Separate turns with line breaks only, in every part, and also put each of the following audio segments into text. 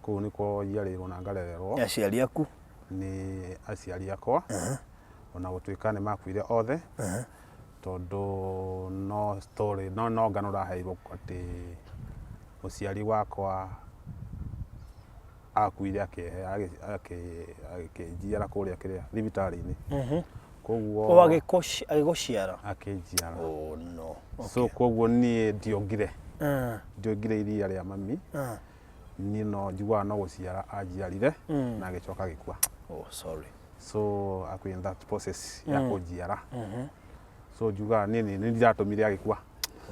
Kũu nĩkuo njiarĩirwo na ngarererwo.
Nĩ aciari aku?
Nĩ aciari akwa. Ona gũtuĩka nĩ makuire othe. Tondũ no story, no no ngano ndaheirwo atĩ mũciari wakwa akuire akĩnjiara kũrĩa kĩrĩa thibitarĩ-inĩ. Koguo
O agĩgũciara?
Akĩnjiara.
Oh no.
So koguo niĩ ndiongire. Ndiongire iria rĩa mami. Niĩ no njiguaga no gũciara anjiarire na agĩcoka agĩkua.
Oh sorry.
So akuire in that process ya kũnjiara. So njugaga niĩ nĩ ndatũmire agĩkua.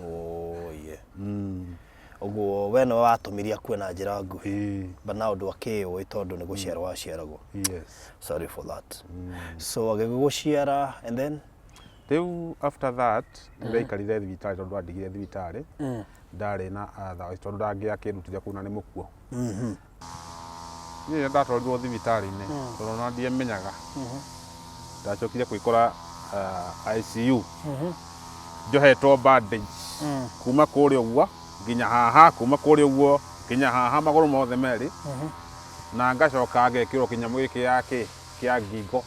Oh yeah. Ũguo we nĩwe watũmire akue na njĩra nguhĩ. But now ndwakĩũĩ tondũ nĩ gũciarwo waciaragwo.
Yes.
Sorry for that. So agĩgũciara and then?
Rĩu after that nĩ ndaikarire thibitarĩ tondũ andigire thibitarĩ. Ndarĩ na otherwise tondũ ndangĩakĩndutire kũu na nĩ mũkuo. Niĩ rĩrĩa ndatwarirwo thibitarĩ-inĩ tondũ ona ndiamenyaga, ndacokire kwĩkora ICU njohetwo bandage kuma kũrĩa ũguo nginya haha, kuma kũrĩa ũguo nginya haha magũrũ mothe merĩ, na ngacoka ngekĩrwo kĩnyamũ gĩkĩ gĩa kĩ kĩa ngingo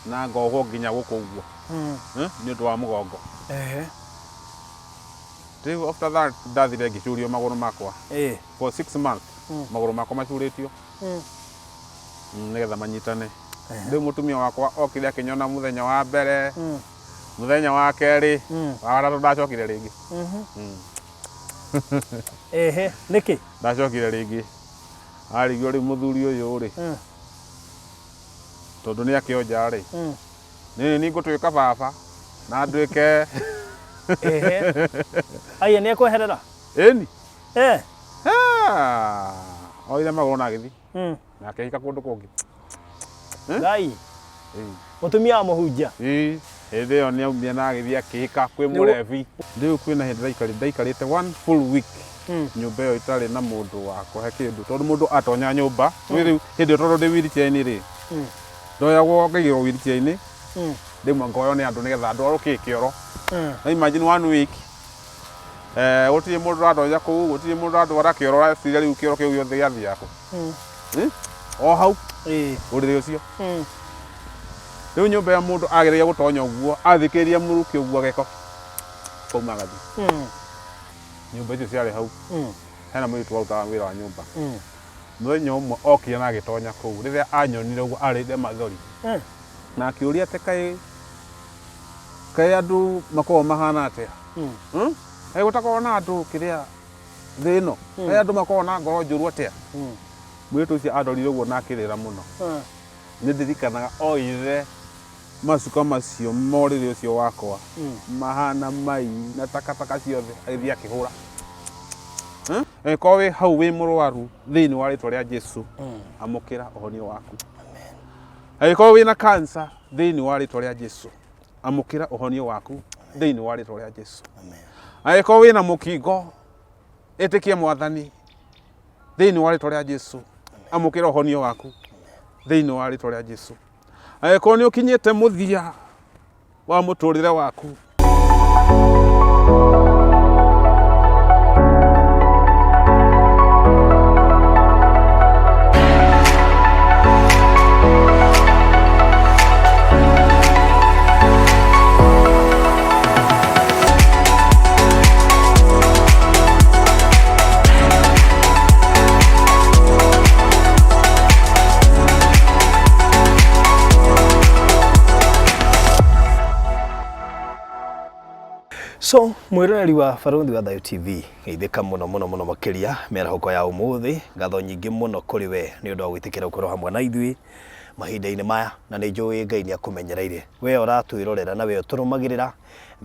na ngohwo nginya gũkũ ũguo nĩ ũndũ wa mũgongo. Rĩu after that ndathire ngĩcurio magũrũ makwa for 6 months, magũrũ makwa macurĩtio nĩgetha manyitane. Rĩu mũtumia wakwa okire akĩnyona mũthenya wa mbere, mũthenya wa kerĩ, wa gatatũ ndacokire rĩngĩ.
Ehe, nĩkĩ?
Ndacokire rĩngĩ, arigio rĩu mũthuri ũyũ rĩ, tondũ nĩ akĩonja rĩ, nĩ nĩ ngũtuĩka baba na nduĩke.
Ehe, aya nĩ ekweherera?
Ĩni.
Eh.
Oire magũrũ na agĩthiĩ na akĩhika kũndũ kũngĩ.
Ngai.
Ĩĩ.
Mũtumia wa mũhunjia.
Ĩĩ, hĩndĩ ĩyo nĩ aumire na agĩthiĩ akĩhika kwĩ mũrebi. Rĩu kwĩna hĩndĩ ndaikarĩte one full week nyũmba ĩyo ĩtarĩ na mũndũ wa kũhe kĩndũ, tondũ mũndũ atonya nyũmba rĩu hĩndĩ ĩyo, tondũ ndĩ wheelchair-inĩ rĩ, ndoyagwo ngaigĩrwo wheelchair-inĩ, rĩmwe ngoywo nĩ andũ nĩgetha ndwarwo kĩ kĩoro. Na imagine one week gũtirĩ mũndũ ũratonya kũu, gũtirĩ mũndũ ũratwara kĩoro, ũreciria rĩu kĩoro kĩu gĩothe gĩathiaga kũ? Eh? O hau ũrĩrĩ ũcio. Rĩu nyũmba ya mũndũ ageragia gũtonya ũguo, athikĩrĩria mũrukĩ ũguo ageko kauma agathiĩ. Nyũmba icio ciarĩ hau, hena mũirĩtu warutaga wĩra wa nyũmba. Mũthenya ũmwe okire na agĩtonya kũu, rĩrĩa anyonire ũguo arĩrire maithori na akĩũria atĩ kaĩ andũ makoragwo mahana atĩa? Hmm? Kaĩ gũtakoragwo na andũ kĩrĩa thĩ ĩno? Kaĩ andũ makoragwo na ngoro njũru atĩa? Mũirĩtu ũcio andorire ũguo na akĩrĩra mũno. Nĩ ndirikanaga oire macuka macio ma ũrĩrĩ ũcio wakwa mahana mai na takataka ciothe, agĩthiĩ akĩhũra. Angĩkorwo wĩ hau wĩ mũrwaru, thĩinĩ wa rĩtwa rĩa Jesu amũkĩra ũhonio waku. Angĩkorwo wĩna cancer, thĩinĩ wa rĩtwa rĩa Jesu amũkĩra ũhonio waku thĩinĩ wa rĩtwa rĩa Jesu. Angĩkorwo wĩna mũkingo, ĩtĩkia Mwathani thĩinĩ wa rĩtwa rĩa Jesu, amũkĩra ũhonio waku thĩinĩ wa rĩtwa rĩa Jesu. Angĩkorwo nĩ ũkinyĩte mũthia wa mũtũrĩre waku.
So mwĩroreri wa Barũthi wa Thayũ TV, geithĩka mũno mũno mũno makĩria mĩarahũko ya ũmũthĩ. Ngatho nyingĩ mũno kũrĩ we nĩ ũndũ wa gwĩtĩkĩra gũkorwo hamwe na ithuĩ mahinda-inĩ maya, na nĩ njũĩ Ngai nĩ akũmenyereire. We ũratwĩrorera na we ũtũrũmagĩrĩra,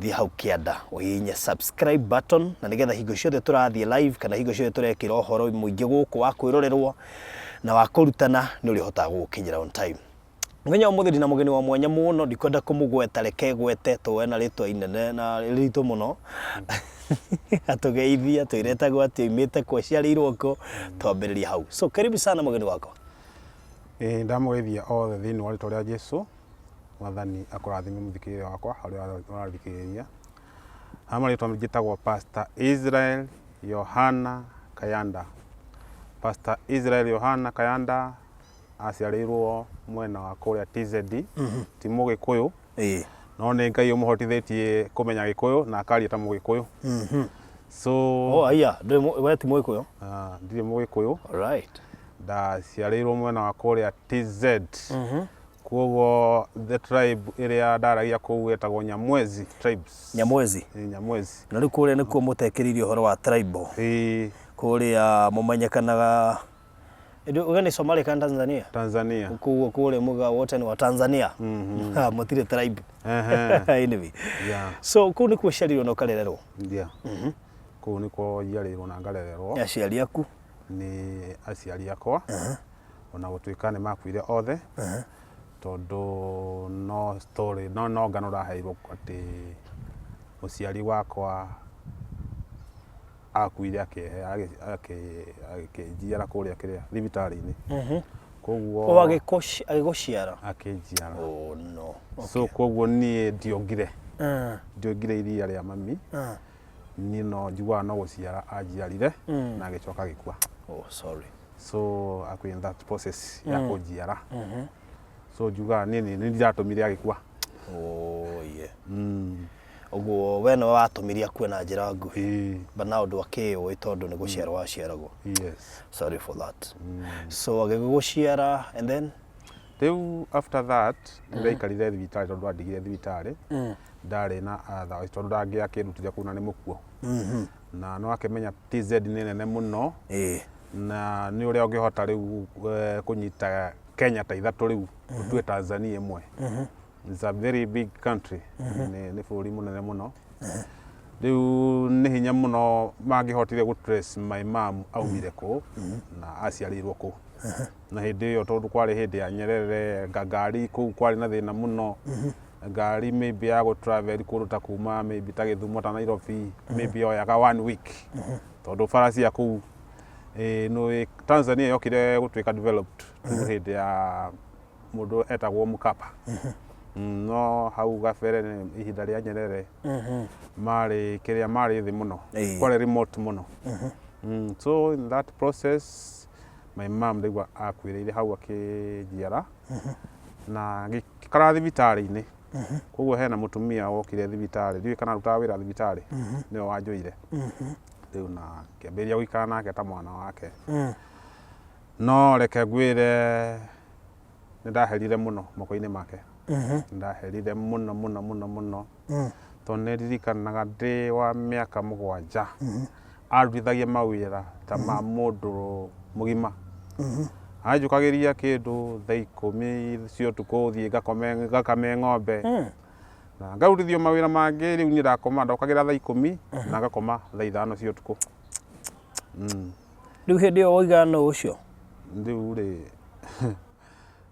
thiĩ hau kĩanda ũhihinye subscribe button, na nĩgetha hingo ciothe tũrathiĩ live kana hingo ciothe tũrekĩra ũhoro mũingĩ gũkũ wa kwĩrorerwo na wa kũrutana, nĩ ũrĩhotaga gũgũkinyĩra on time. Mũthenya wa ũmũthĩ ndĩna mũgeni wa mwanya mũno, ndikwenda kũmũgweta, reke ngwete tũwe na rĩtwa inene na rĩritũ mũno. Atũgeithie, atwĩre etagwo atĩa, oimĩte kũ, aciarĩirwo kũ, twambĩrĩrie hau. So karibu sana mũgeni wakwa.
Ĩĩ, ndamũgeithia othe thĩinĩ wa rĩtwa rĩa Jesu. Mwathani akũrathime mũthikĩrĩria wakwa harĩa ũrathikĩrĩria. Ha marĩtwa njĩtagwo Pastor Israel Yohana Kayanda. Pastor Israel Yohana Kayanda aciarĩirwo mwena wa kũrĩa TZD, ti Mũgĩkũyũ, no nĩ Ngai ũmũhotithĩtie kũmenya Gĩkũyũ na akaria ta Mũgĩkũyũ. So
Oh, aya, ndũrĩ we ti Mũgĩkũyũ?
Ah, ndirĩ Mũgĩkũyũ.
Alright.
Ndaciarĩirwo mwena wa kũrĩa TZ. Koguo the tribe ĩrĩa ndaragia kũu ĩtagwo Nyamwezi tribes.
Nyamwezi.
Ĩ, Nyamwezi.
Na rĩu kũrĩa nĩkuo mũtekĩrĩirie ũhoro wa tribal.
Ĩ.
Kũrĩa mũmenyekanaga uga nĩ Somalia kana Tanzania?
Tanzania.
Koguo kũrĩa muga wote nĩ wa Tanzania. Mũtirĩ tribe. Anyway. So kũu nĩkuo ũciarĩirwo na ũkarererwo?
Yeah. Kũu nĩkuo njiarĩirwo na ngarererwo.
Nĩ aciari aku?
Nĩ aciari akwa. Ona gũtuĩka nĩ makuire othe. Tondũ no story, no ngano ndaheirwo atĩ mũciari wakwa akuire akĩnjiara kũrĩa kĩrĩa thibitarĩ-inĩ. Koguo
O agĩgũciara?
Akĩnjiara.
Oh no.
Okay. So koguo niĩ ndiongire. Ndiongire iria rĩa mami. Niĩ no njiguaga no gũciara anjiarire na agĩcoka agĩkua.
Oh sorry.
So akuire in that process ya kũnjiara. So njugaga niĩ nĩ ndiratũmire agĩkua.
Oh yeah. Ũguo we nĩwe watũmire akue na njĩra nguhĩ. But now ndwakĩũĩ tondũ nĩ gũciarwo waciaragwo.
Yes.
Sorry for that. So agĩgũciara and then?
Rĩu after that nĩ ndaikarire thibitarĩ tondũ andigire thibitarĩ. Ndarĩ na otherwise tondũ ndangĩakĩndutire kũu na nĩ mũkuo. Na nĩ wakĩmenya TZ nĩ nene mũno. Na nĩ ũrĩa ũngĩhota rĩu kũnyita Kenya ta ithatũ rĩu ũtue Tanzania ĩmwe. It's a very big country. Nĩ bũrũri mũnene mũno. Rĩu nĩ hinya mũno mangĩhotire gũ trace my mom aumire kũ na aciarĩirwo kũ. Na hĩndĩ ĩyo tondũ kwarĩ hĩndĩ ya Nyerere, ngari kũu kwarĩ na thĩna mũno. Ngari maybe ya gũ travel kũndũ ta kuma maybe ta Gĩthumo ta Nairobi maybe yoyaga one week. Tondũ bara cia kũu nĩ Tanzania yokire gũtuĩka developed tu hĩndĩ ya mũndũ etagwo Mkapa. No hau gabere nĩ ihinda rĩa Nyerere marĩ kĩrĩa marĩ thĩ mũno. Kwarĩ remote mũno. So in that process my mom ndaigua akuĩrĩire hau akĩnjiara na ngĩikara thibitarĩ-inĩ. Koguo hena mũtumia wokire thibitarĩ, ndiũĩ kana arutaga wĩra thibitarĩ, nĩwe wanjoire. Rĩu na ngĩambĩrĩria gũikara nake ta mwana wake. No reke ngwĩre nĩ ndaherire mũno moko-inĩ make. Nĩ ndaherire mũno mũno mũno mũno. Tondũ nĩ ndirikanaga ndĩ wa mĩaka 7 arutithagia mawĩra ta ma mũndũ mũgima. Anjũkagĩria kĩndũ thaa 10 cia ũtukũ thiĩ ngakome ngakame ng'ombe. Na ngarutithio mawĩra mangĩ rĩu niĩ ndakoma ndokagĩra thaa 10 na ngakoma thaa 5 cia ũtukũ.
Rĩu hĩndĩ ĩyo woigaga nũ ũcio?
Rĩu rĩ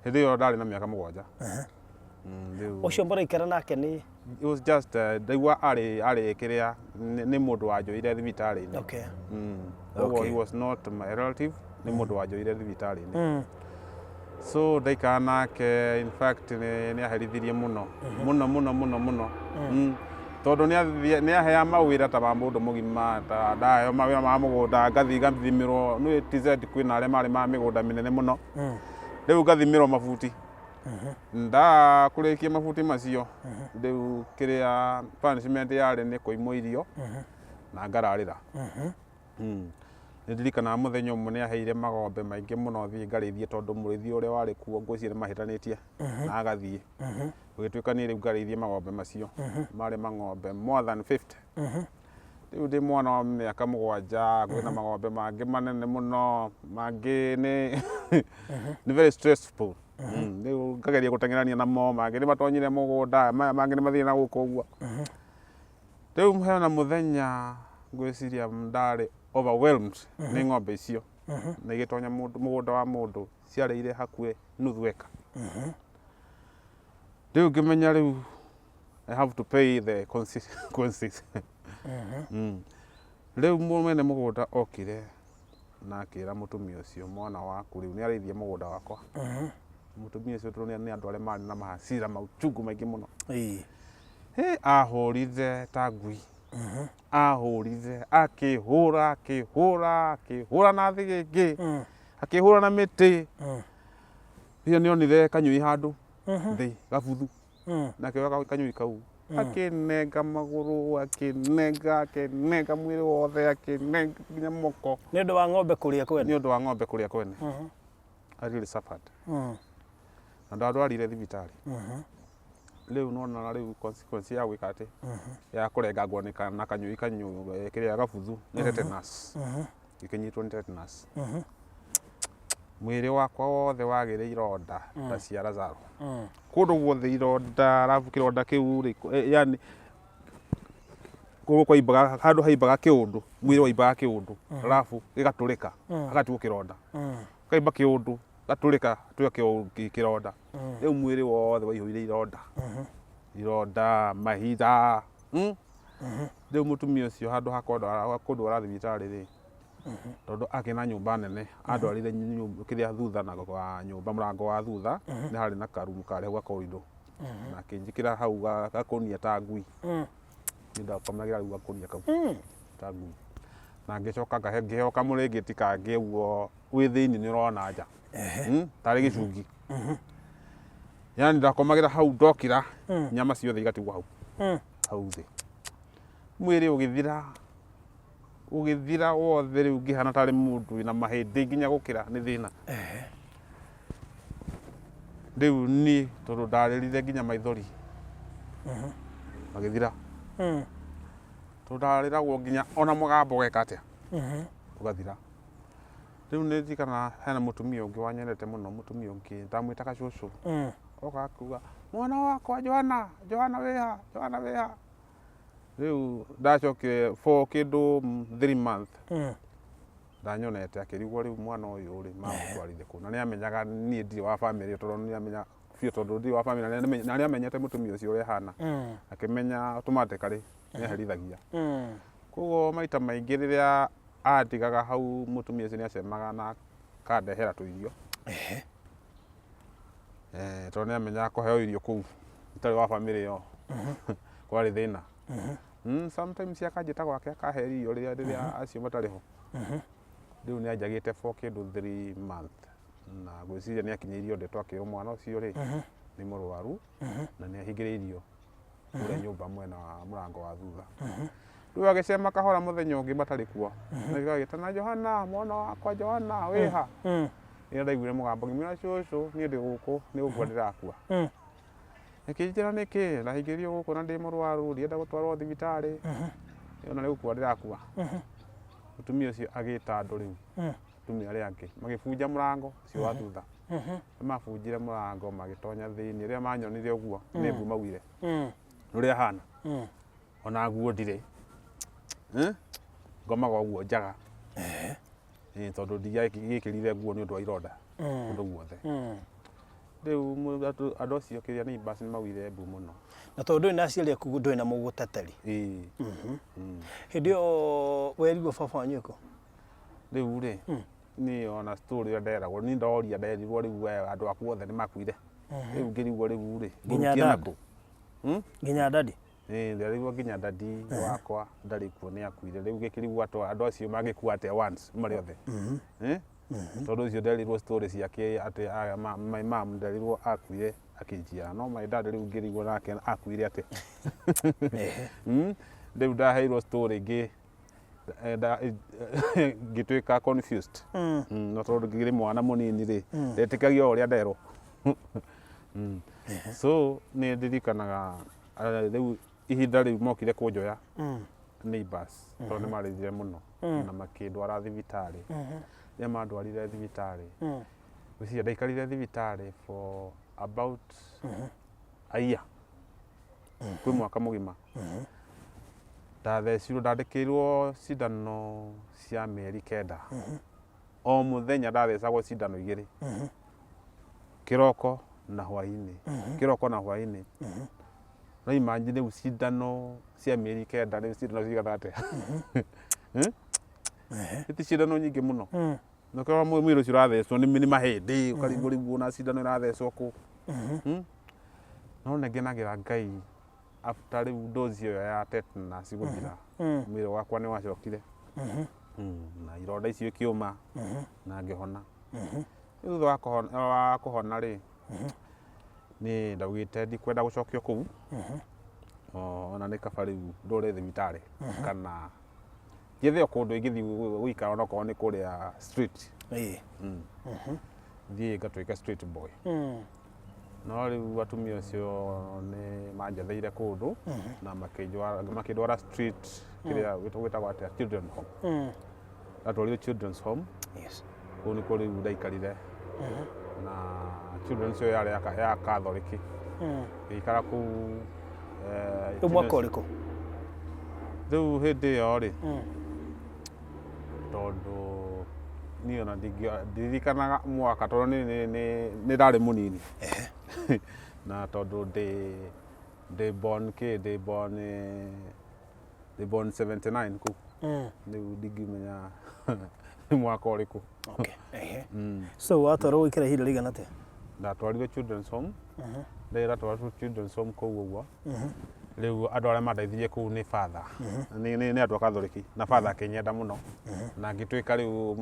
hĩndĩ ĩyo ndarĩ na mĩaka 7. Rĩu
Ũcio mũraikara nake nĩ?
It was just ndaigua arĩ kĩrĩa nĩ mũndũ wanjoire thibitarĩ-inĩ. Koguo he was not my relative, nĩ mũndũ wanjoire thibitarĩ-inĩ. So ndaikara nake in fact nĩ aherithirie mũno mũno mũno mũno mũno. Tondũ nĩ aheaga mawĩra ta ma mũndũ mũgima, ta ndaheo mawĩra ma mũgũnda ngathiĩ ngathimĩrwo, nĩ TZ kwĩna arĩa marĩ ma mĩgũnda mĩnene mũno. Rĩu ngathimĩrwo mabuti. Ndakũrĩkia mabuti macio, rĩu kĩrĩa punishment yarĩ nĩ kũimwo irio na ngararĩra. Nĩ ndirikanaga mũthenya ũmwe nĩ aheire magombe maingĩ mũno thiĩ ngarĩithie tondũ mũrĩithi ũrĩa warĩ kuo ngwĩciria nĩ mahĩtanĩtie na agathiĩ. Gũgĩtuĩka niĩ rĩu ngarĩithie magombe macio. Marĩ mang'ombe more than 50. Rĩu ndĩ mwana wa mĩaka 7 kwĩna magombe mangĩ manene mũno, mangĩ nĩ very stressful. Rĩu ngageria gũteng'erania namo, mangĩ nĩ matonyire mũgũnda, maya mangĩ nĩ mathire na gũkũ ũguo. Rĩu hena mũthenya ngwĩciria ndarĩ overwhelmed nĩ ng'ombe icio na igĩtonya mũgũnda wa mũndũ, ciarĩire hakuhĩ nuthu eka. Rĩu ngĩmenya rĩu I have to pay the consequences. Rĩu mwene mũgũnda okire na akĩra mũtumia ũcio, mwana waku rĩu nĩ arĩithia mũgũnda wakwa. Mũtumia ũcio tondũ nĩ andũ arĩa marĩ na mahasira mauchungu maingĩ mũno. Ahũrire ta ngui. Ahũrire, akĩhũra, akĩhũra, akĩhũra na thĩgĩngĩ, akĩhũra na mĩtĩ. Hiyo nĩonire kanyũi handũ thĩ gabuthu, na akĩoya kanyũi kau akĩnenga magũrũ, akĩnenga, akĩnenga mwĩrĩ wothe, akĩnenga nginya moko.
Nĩ ũndũ wa ng'ombe kũrĩa kwene.
Nĩ ũndũ wa ng'ombe kũrĩa kwene. I really suffered. Na ndandwarire thibitarĩ. Rĩu nona rĩu consequence ya gwĩka atĩ ya kũrengangwo nĩ na kanyũi kanyũ kĩrĩa gabuthu nĩ tetanus. Gĩkĩnyitwo nĩ tetanus. Mwĩrĩ wakwa wothe wagĩire ironda ta cia Lazaro. Kũndũ guothe ironda, arabu kĩronda kĩu rĩ, yani kũgũrũ kwaimbaga handũ haimbaga kĩũndũ, mwĩrĩ waimbaga kĩũndũ, arabu gĩgatũrĩka, hagatigwo kĩronda. Kaimba kĩũndũ, gatũrĩka, gatuĩka kĩronda. Rĩu mwĩrĩ wothe waihũire ironda. Ironda, mahinda. Rĩu mũtumia ũcio handũ ha kũndwara thibitarĩ rĩ, tondũ akĩrĩ na nyũmba nene, andwarire kĩrĩa thutha na wa nyũmba mũrango wa thutha, nĩ harĩ na karumu karĩ hau ga corridor. Na akĩnjĩkĩra hau gakũnia ta ngui. Niĩ ndakomagĩra hau gakũnia kau ta ngui. Na ngĩcoka ngĩheo kamũrĩngĩti kangĩ ũguo wĩ thĩinĩ nĩ ũrona nja. Tarĩ gĩcungi. Yani ndakomagĩra hau ndokĩra nyama ciothe igatigwo hau. Hau thĩ. Mwĩrĩ ũgĩthira, ũgĩthira wothe rĩu ngĩhana tarĩ mũndũ wĩna mahĩndĩ nginya gũkĩra nĩ thĩna. Rĩu niĩ tondũ ndarĩrire nginya maithori magĩthira. Tondũ ndarĩragwo nginya ona mũgambo ũgeka atĩa? Ũgathira. Rĩu nĩ ndirikanaga hena mũtumia ũngĩ wanyendete mũno, mũtumia ũngĩ ndamwĩtaga cũcũ. Okaga kuga, mwana wakwa Johana, Johana wĩha, Johana wĩha. Rĩu ndacokire for kĩndũ 3 month ndanyonete akĩrigwo rĩu mwana ũyũ rĩ mamũtwarire kũ, na nĩ amenyaga niĩ ndirĩ wa bamĩrĩ ĩyo, tondũ nĩ amenya biũ tondũ ndirĩ wa bamĩrĩ, na nĩ amenyete mũtumia ũcio ũrĩa ahana, akĩmenya automatically nĩ aherithagia. Koguo maita maingĩ rĩrĩa andigaga hau mũtumia ũcio nĩ acemaga na akandehera tũirio. Tondũ nĩ amenyaga kũheo irio kũu itarĩ wa bamĩrĩ ĩyo kwarĩ thĩna. Sometimes akanjĩta gwake akahe irio rĩrĩa acio matarĩ ho. Rĩu nĩ anjagĩte for kĩndũ 3 month, na ngwĩciria nĩ akinyĩirio ndeto akĩrwo mwana ũcio rĩ nĩ mũrwaru na nĩ ahingĩrĩirio kũrĩa nyũmba mwena wa mũrango wa thutha. Rĩu agĩcema kahora mũthenya ũngĩ matarĩ kuo, agĩtana, "Johana, mwana wakwa Johana, wĩha?" Rĩrĩa ndaiguire mũgambo ngĩmwĩra, "Cũcũ, niĩ ndĩ gũkũ, nĩ gũkua ndĩrakua." Akĩnjĩra, "Nĩkĩ? Ndahingĩrĩirio gũkũ na ndĩ mũrwaru, ndienda gũtwarwo thibitarĩ, ona nĩ gũkua ndĩrakua." Mũtumia ũcio agĩta andũ rĩu, atumia arĩa angĩ magĩbunja mũrango ũcio wa thutha. Nĩ mabunjire mũrango magĩtonya thĩinĩ, rĩrĩa manyonire ũguo nĩ mbu maugire ũrĩa hana, ona nguo ndirĩ. Eh? Ngomaga ũguo njaga. Ĩĩ, tondũ ndiagĩkĩrire nguo nĩ ũndũ wa ironda kũndũ guothe. Rĩu andũ acio kĩrĩa neighbors nĩ maugire mbu mũno.
Na tondũ ndũrĩ na aciari aku, ndũrĩ na mũgũteteri.
Ĩĩ.
Hĩndĩ ĩyo werirwo baba wanyu ĩkũ?
Rĩu rĩ, niĩ ona story ĩrĩa nderagwo, niĩ ndoria nderirwo rĩu we andũ aku othe nĩ makuire. Rĩu ngĩrigwo rĩu rĩ,
Nginya
ngũrukia
dad?
nakũ?
Nginya daddy?
Ĩĩ, nderirwo nginya daddy wakwa ndarĩ kuo, nĩ akuire. Rĩu ngĩkĩrigwo andũ acio mangĩkua atĩa once marĩ othe? Eh? Tondũ ũcio nderirwo story ciake atĩ my mom nderirwo akuire akĩnjiara, no my dad rĩu ngĩrigwo nake akuire atĩa? Rĩu ndaheirwo story ngĩ ngĩtuĩka confused. No tondũ ngĩrĩ mwana mũnini rĩ, ndetĩkagia o ũrĩa nderwo. So nĩ ndirikanaga rĩu ihinda rĩu mokire kũnjoya neighbors, tondũ nĩ marĩrire mũno na makĩndwara thibitarĩ. Rĩrĩa mandwarire thibitarĩ, ngwĩciria ndaikarire thibitarĩ for about a year, kwĩ mwaka mũgima. Ndathecirwo, ndandĩkĩirwo cindano cia mĩeri 9. O mũthenya ndathecagwo cindano igĩrĩ, kĩroko na hwaĩ-inĩ, kĩroko na hwaĩ-inĩ. No imagine rĩu cindano cia mĩeri 9, rĩu cindano cigana atĩa? Eh? Ti cindano nyingĩ mũno. Na ũkĩrora mwĩrĩ ũcio ũrathecwo nĩ mahĩndĩ, ũkarigwo rĩu ona cindano ĩrathecwo kũ. No nĩ ngenagĩra Ngai. After rĩu dozi ĩyo ya tetanus gũthira, mwĩrĩ wakwa nĩ wacokire na ironda icio ikĩũma na ngĩhona. Rĩu thutha wa kũhona, wa kũhona rĩ, niĩ ndaugĩte ndikwenda gũcokio kũu, ona nĩ kaba rĩu ndũre thibitarĩ kana njethe o kũndũ ingĩthiĩ gũikara onokorwo nĩ kũrĩa street. Thiĩ ngatuĩke street boy. No rĩu atumia acio nĩ manjetheire kũndũ na makĩndwara street kĩrĩa gwĩtagwo atĩa, children home. Ndatwarirwo children's home. Kũu nĩkuo rĩu ndaikarire na children's ĩyo yarĩ ya Catholic. Ngĩikara kũu
Rĩu mwaka ũrĩkũ?
Rĩu hĩndĩ ĩyo rĩ, tondũ niĩ ona ndirikanaga mwaka tondũ nĩ ndarĩ mũnini na tondũ ndĩ born kĩ ndĩ born 79 kũu, rĩu ndingĩmenya nĩ mwaka ũrĩkũ.
Okay. So watwarwo gũikara ihinda rĩigana atĩa?
Ndatwarirwo children's home. Rĩrĩa ndatwarirwo children's home kũu ũguo, rĩu andũ arĩa mandeithirie kũu nĩ father, nĩ andũ a Catholic, na father akĩnyenda mũno na ngĩtuĩka rĩu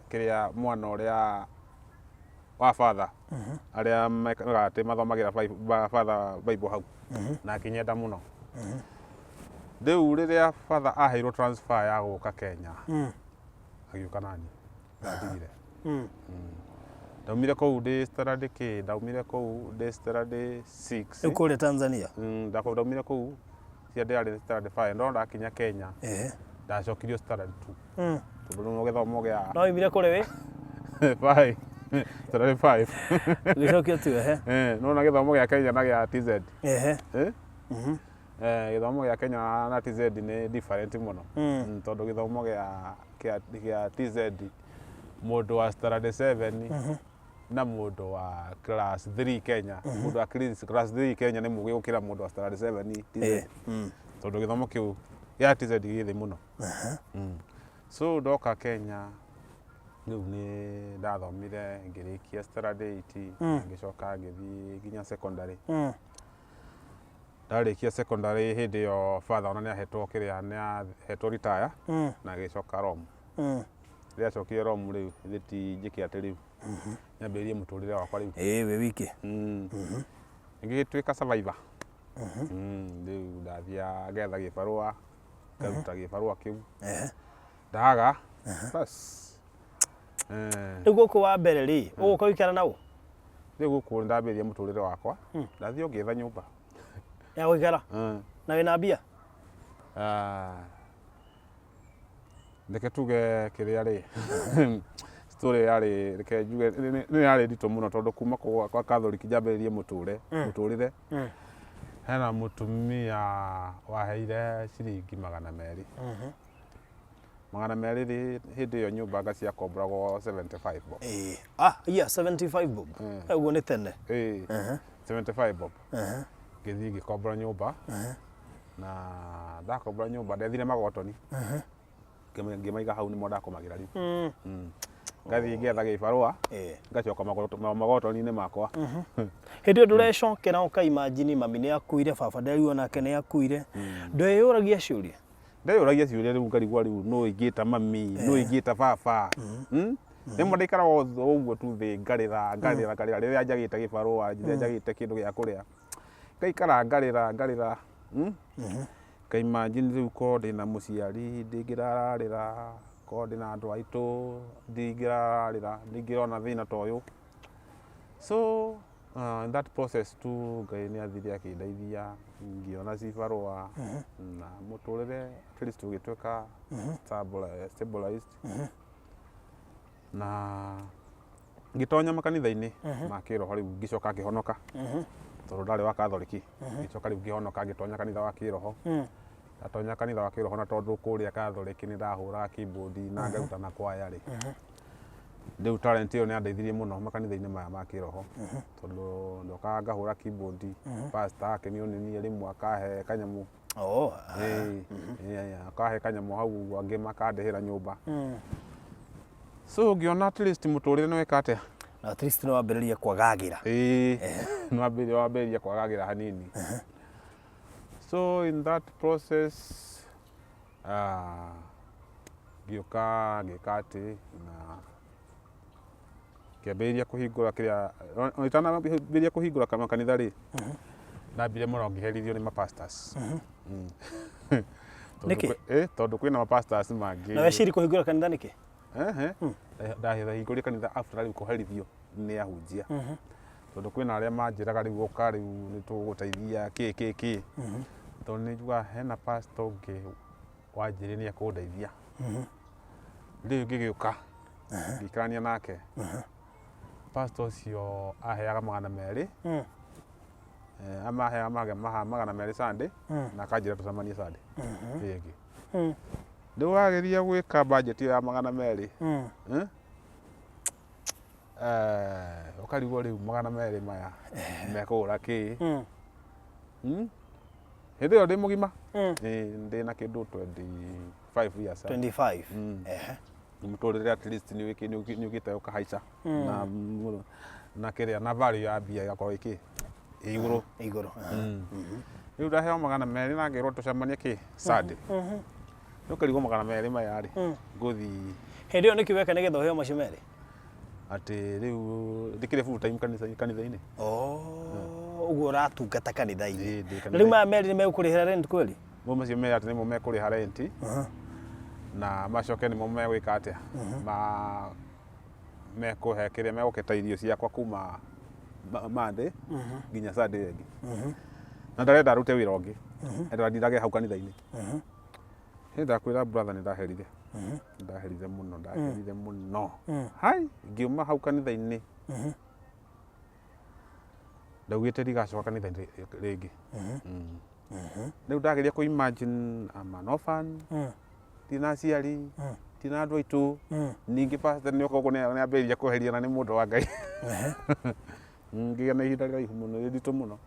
kĩrĩa mwana ũrĩa wa father arĩa mekaga atĩ mathomagĩra father Bible hau, na akĩnyenda mũno. Rĩu rĩrĩa father aheirwo transfer ya gũka Kenya, agĩũka nani ndandigire. Ndaumire kũu ndĩ standard kĩ, ndaumire kũu ndĩ standard 6.
Rĩu kũrĩa Tanzania?
Ndaumire kũu cia ndĩrarĩ standard 5, no ndakinya Kenya ndacokirio standard 2 tondũ rĩu gĩthomo gĩa
No oimire kũrĩ wĩ
5, standard 5.
Ũgĩcokio tu ehe.
Nona gĩthomo gĩa Kenya na gĩa TZ. Eh? Gĩthomo gĩa Kenya na TZ nĩ different mũno. Tondũ gĩthomo gĩa TZ, mũndũ wa standard 7 na mũndũ wa class 3 Kenya, mũndũ wa class 3 Kenya nĩ mũgĩ gũkĩra mũndũ wa standard 7 TZ. Tondũ gĩthomo kĩu gĩa TZ gĩ thĩ mũno. So ndoka Kenya rĩu nĩ ndathomire ngĩrĩkia standard 8, ngĩcoka ngĩthiĩ nginya secondary. Ndarĩkia secondary, hĩndĩ ĩyo father ona nĩ ahetwo kĩrĩa, nĩ ahetwo retire na agĩcoka Rome. Rĩrĩa acokire Rome, rĩu ithe ti njĩke atĩ rĩu nyambĩrĩrie mũtũrĩre wakwa rĩu.
Ĩĩ, wĩ wiki.
Ngĩgĩtuĩka survivor. Rĩu ndathiaga ngetha gĩbarũa, ngaruta gĩbarũa kĩu, ndaga bas.
Rĩu gũkũ wa mbere rĩ, ũgũka gũikara na ũ?
Rĩu gũkũ nĩ ndambĩrĩria mũtũrĩre wakwa, ndathiĩ o ngĩetha nyũmba
ya gũikara na wĩna mbia?
Ah, reke tuge kĩrĩa rĩ, story yarĩ, reke njuge nĩ yarĩ nditũ mũno, tondũ kuma kwa Catholic njambĩrĩrie mũtũrĩre, hena mũtumia waheire ciringi 200. 200 rĩ, hĩndĩ ĩyo nyũmba anga ciakomboragwo 75 bob.
Ĩĩ. Ah, yeah, 75 bob. Ũguo nĩ tene.
Ĩĩ, 75 bob. Ngĩthiĩ ngĩkombora nyũmba, na ndakombora nyũmba ndethire magotoni, ngĩmaiga hau, nĩmo ndakomagĩra rĩu. Ngathiĩ ngetha gĩbarũa, ngacoka magotoni-inĩ makwa.
Hĩndĩ ĩyo ndũrecokera ũkaimagine mami nĩ akuire, baba nderiwo nake nĩ akuire, ndwĩyũragia ciũria?
Ndeyũragia ciũria rĩu, ngarigwo rĩu nũ ingĩta mami, nũ ingĩta baba. Rĩmwe ndaikaraga ũguo tu thĩ, ngarĩra, ngarĩra, ngarĩra rĩrĩa njagĩte gĩbarũa, rĩrĩa njagĩte kĩndũ gĩa kũrĩa, ngaikara ngarĩra, ngarĩra. Ngaimagine rĩu korwo ndĩna mũciari ndingĩrararĩra, korwo ndĩna andũ aitũ ndingĩrararĩra, ndingĩrona thĩna ta ũyũ. So in that process tu Ngai nĩ athire akĩndeithia, ngĩona cibarũa na mũtũrĩre at least ũgĩtuĩka stabilized, na ngĩtonya makanitha-inĩ ma kĩroho. Rĩu ngĩcoka ngĩhonoka, tondũ ndarĩ wa Catholic, ngĩcoka rĩu ngĩhonoka, ngĩtonya kanitha wa kĩroho. Ndatonya kanitha wa kĩroho, na tondũ kũrĩa Catholic nĩ ndahũraga keyboard na ngarutana kwaya rĩ, rĩu talent ĩyo nĩ yandeithirie mũno makanitha-inĩ maya ma kĩroho, tondũ ndokaga ngahũra keyboard, pastor akenio nĩ niĩ, rĩmwe akahe kanyamũ. Ĩĩ, akahe kanyamũ hau ũguo, angĩ makandĩhĩra nyũmba. So ngĩona at least mũtũrĩre nĩ weka atĩa.
Na at least nĩ wambĩrĩria kwagagĩra.
Ĩĩ, nĩ wambĩrĩria kwagagĩra hanini. So in that process ngĩũka ngĩka atĩ na ngĩambĩrĩria kũhingũra kĩrĩa, ona itanambĩrĩria kũhingũra makanitha rĩ, ndambire mũno ngĩherithio nĩ ma pastors. Tondũ
Nĩkĩ?
Tondũ kwĩna ma pastors mangĩ.
Na weciri kũhingũra kanitha nĩkĩ?
Ehe. Ndahingũrire kanitha after rĩu kũherithio nĩ ahunjia. Tondũ kwĩna arĩa manjĩraga rĩu ũka rĩu nĩ tũgũgũteithia kĩ kĩ kĩ. Tondũ nĩ njugaga hena pastor ũngĩ wanjĩrire nĩ ekũndeithia. Rĩu ngĩgĩũka ngĩikarania nake. Pastor ũcio aheaga 200. Amaheaga 200 Sunday na akanjĩra tũcemanie Sunday ĩyo ĩngĩ. Rĩu wageria gwĩka budget ĩyo ya 200, eh? Ũkarigwo rĩu 200 maya mekũgũra kĩ? Hĩndĩ ĩyo ndĩ mũgima. Ĩĩ, ndĩ na kĩndũ 25 years.
25.
Mũtũrĩre at least nĩ ũkĩte ũkahaica na na kĩrĩa na value ya mbia ĩgakorwo ĩkĩ ĩ igũrũ.
Igũrũ.
Rĩu ndaheo 200 na ngerwo tũcemanie kĩ Sunday. Rĩu ũkarigwo 200 maya rĩ, ngũthiĩ
Hĩndĩ ĩyo nĩkĩ weka nĩgetha ũheo macio merĩ?
Atĩ rĩu ndĩkĩrĩ full time kanitha-inĩ.
Oh, ũguo ũratungata kanitha-inĩ.
Ĩĩ, ndĩ
Na rĩu maya merĩ nĩ megũkũrĩhĩra rent kweli?
Mo macio merĩ atĩ nĩmo mekũrĩha rent na macoke nĩmo megwĩka atĩa, ma mekũhe kĩrĩa megũketa irio ciakwa kuma Monday nginya Sunday ĩyo ĩngĩ. Na ndarenda rute wĩra ũngĩ, endaga ndindage hau kanitha-inĩ. Nĩ ndakwĩra brother, nĩ ndaherire, ndaherire mũno, ndaherire mũno. Hai, ngiuma hau kanitha-inĩ ndaugĩte ndigacoka kanitha-inĩ rĩngĩ. Rĩu ndageria kũ imagine I'm an orphan, ndirĩ na aciari, ndirĩ na andũ aitũ, ningĩ pastor nĩ oka gũkũ nĩ ambĩrĩria kweheria na nĩ mũndũ wa Ngai. Ngĩgĩa na ihinda rĩraihu mũno, rĩritũ mũno.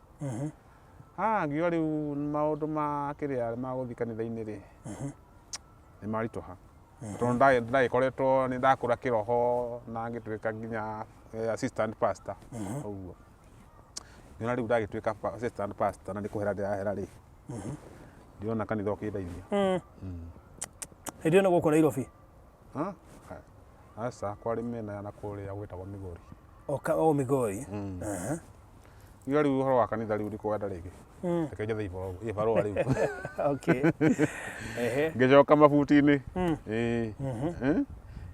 Ah, ngiuga rĩu maũndũ ma kĩrĩa ma gũthiĩ kanitha-inĩ rĩ, nĩ maritũha. Tondũ ndagĩkoretwo nĩ ndakũra kĩroho na ngĩtuĩka nginya assistant pastor ũguo. Nĩwona rĩu ndagĩtuĩka assistant pastor na nĩ kũhera ndĩrahera rĩ, ndirona kanitha ũkĩndeithia.
Hĩndĩ ĩyo nĩ gũkũ Nairobi?
Ha? Aca, kwarĩ mĩena ya na kũrĩa gwĩtagwo Migori.
O Migori.
Ngiuga rĩu ũhoro wa kanitha rĩu ndikũwenda rĩngĩ. Reke njethe ibarũa rĩu.
Okay. Ehe.
Ngĩcoka mabuti-inĩ. Ĩĩ.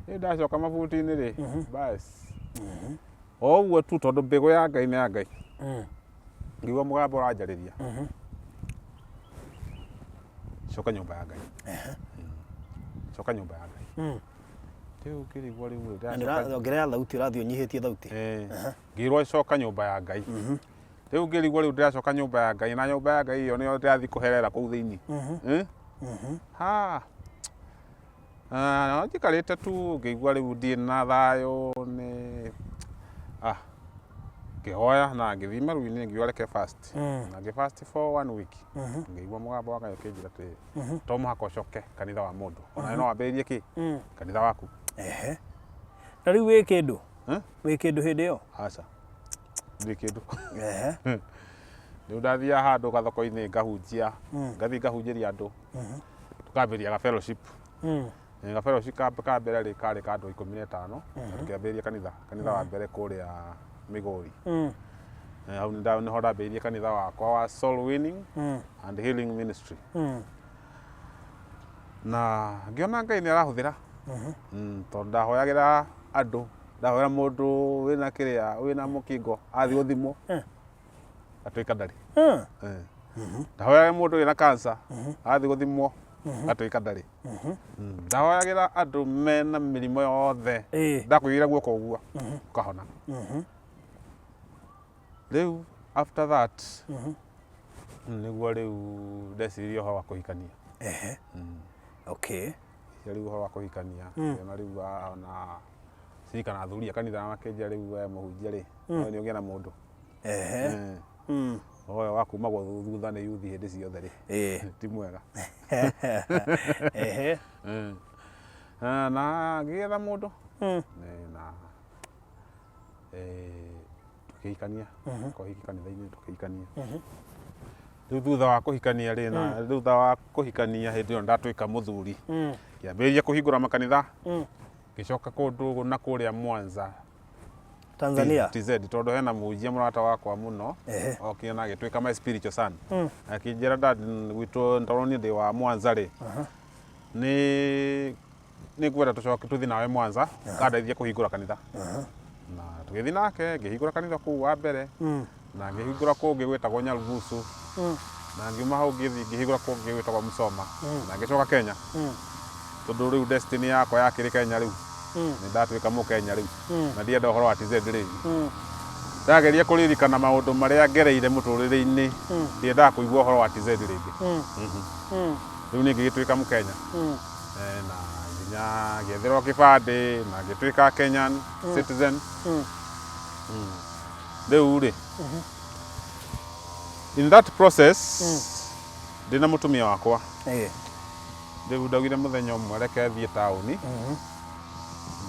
Ĩ ndacoka mabuti-inĩ rĩ, bas. O ũguo tu tondũ mbegũ ya Ngai nĩ ya Ngai. Ngĩigua mũgambo ũranjarĩria. Coka nyũmba ya Ngai. Coka nyũmba ya Ngai. Rĩu ngĩrigwo rĩu
Na nĩ ongerera thauti, ũrathiĩ ũnyihĩtie thauti.
Ngĩrwo coka nyũmba ya Ngai. Rĩu ngĩrigwo rĩu ndĩracoka nyũmba ya Ngai na nyũmba ya Ngai ĩyo nĩyo ndĩrathiĩ kũherera kũu thĩinĩ. Eh? Ha. Ah, njikarĩte tu ngĩigua rĩu ndirĩ na thayũ nĩ ngĩhoya na ngĩthiĩ maru-inĩ ngiuga reke fast. Na ngĩ fast for one week. Ngĩigua mũgambo wa Ngai ũkĩnjĩra atĩrĩrĩ, to mũhaka ũcoke kanitha wa mũndũ. Ona no wambĩrĩrie kĩ? Kanitha waku.
Ehe. Na rĩu wĩ kĩndũ?
Eh?
Wĩ kĩndũ hĩndĩ ĩyo?
Aca. Ndirĩ kĩndũ.
Ehe.
Rĩu ndathiaga handũ gathoko-inĩ ngahunjia, ngathiĩ ngahunjĩria andũ. Tũkambĩrĩria ga fellowship. Ga fellowship ka mbere rĩ karĩ ka andũ 15 na tũkĩambĩrĩria kanitha wa mbere kũrĩa Migori. Hau nĩho ndambĩrĩirie kanitha wakwa wa Soul Winning and Healing Ministry. Na ngĩona Ngai nĩ arahũthĩra. Tondũ ndahoyagĩra andũ, ndahoera mũndũ wĩna kĩrĩa, wĩna mũkingo athiĩ gũthimwo atuĩka ndarĩ. Ndahoyagĩra mũndũ wĩna cancer athiĩ gũthimwo atuĩka ndarĩ. Ndahoyagĩra andũ mena mĩrimũ yothe, ndakũigĩrĩra guoko ũguo ũkahona. Rĩu after that nĩguo rĩu ndeciririe ũhoro wa kũhikania.
Ehe. Okay.
Rĩu ũhoro wa kũhikania, ngĩona rĩu ona cirika na athuri a kanitha makĩnjĩra rĩu we mũhunjia rĩ, we nĩ ũgĩe na mũndũ.
Ehe.
Ũhoro wa kumagwo thutha nĩ yuthi hĩndĩ ciothe rĩ, ti mwega.
Ehe.
Na ngĩgetha mũndũ na tũkĩhikania, kũhiki kanitha-inĩ tũkĩhikania. Rĩu thutha wa kũhikania rĩ, na thutha wa kũhikania hĩndĩ ĩyo ndatuĩka mũthuri, ngĩambĩrĩria kũhingũra makanitha, ngĩcoka kũndũ na kũrĩa Mwanza
Tanzania.
TZ, tondũ hena mũhunjia mũrata wakwa mũno okire na agĩtuĩka my spiritual son, akĩnjĩra, "Dad, gwitũ tondũ niĩ ndĩ wa Mwanza rĩ, nĩ ngwenda tũcoke tũthiĩ nawe Mwanza kandeithie kũhingũra kanitha." Na tũgĩthiĩ nake, ngĩhingũra kanitha kũu wa mbere, na ngĩhingũra kũngĩ gwĩtagwo Nyarugusu, na ngiuma hau ngĩthiĩ ngĩhingũra kũngĩ gwĩtagwo Musoma, na ngĩcoka Kenya, tondũ rĩu destiny yakwa yakĩrĩ Kenya. Rĩu nĩ ndatuĩka Mũkenya rĩu, na ndienda ũhoro wa TZ rĩngĩ. Ndageria kũririkana maũndũ marĩa ngereire mũtũrĩre-inĩ, ndiendaga kũigua ũhoro wa TZ rĩngĩ. Rĩu niĩ ngĩgĩtuĩka Mũkenya. Na nginya ngĩetherwo kĩbandĩ na ngĩtuĩka Kenyan citizen. Rĩu rĩ, in that process ndĩna mũtumia wakwa, rĩu ndaugire mũthenya ũmwe, reke thiĩ taũni,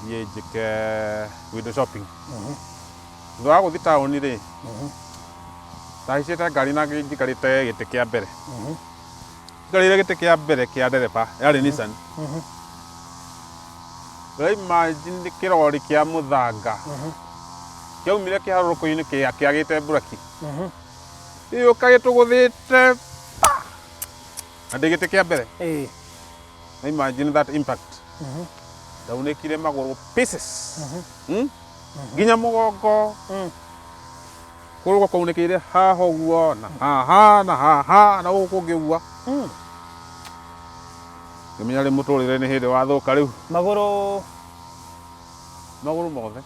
thiĩ njĩke window shopping. Thutha wa gũthiĩ taũni rĩ, ndahaicĩte ngari na njikarĩte gĩtĩ kĩa mbere. Njikarĩire gĩtĩ kĩa mbere kĩa ndereba, yarĩ Nissan. Imagine kĩrori kĩa mũthanga kĩaumire kĩharũrũko-inĩ kĩagĩte mburaki, gĩũka gĩtũgũthĩte pa, na ndĩ gĩtĩ kĩa mbere. Na imagine that impact, ndaunĩkire magũrũ pieces. Nginya mũgongo, kũgũrũ kwaunĩkĩire haha ũguo, na haha, na haha, na gũkũ kũngĩ ũguo. Ngĩmenya rĩ mũtũrĩre nĩ hĩndĩ wathũka rĩu.
Magũrũ?
Magũrũ mothe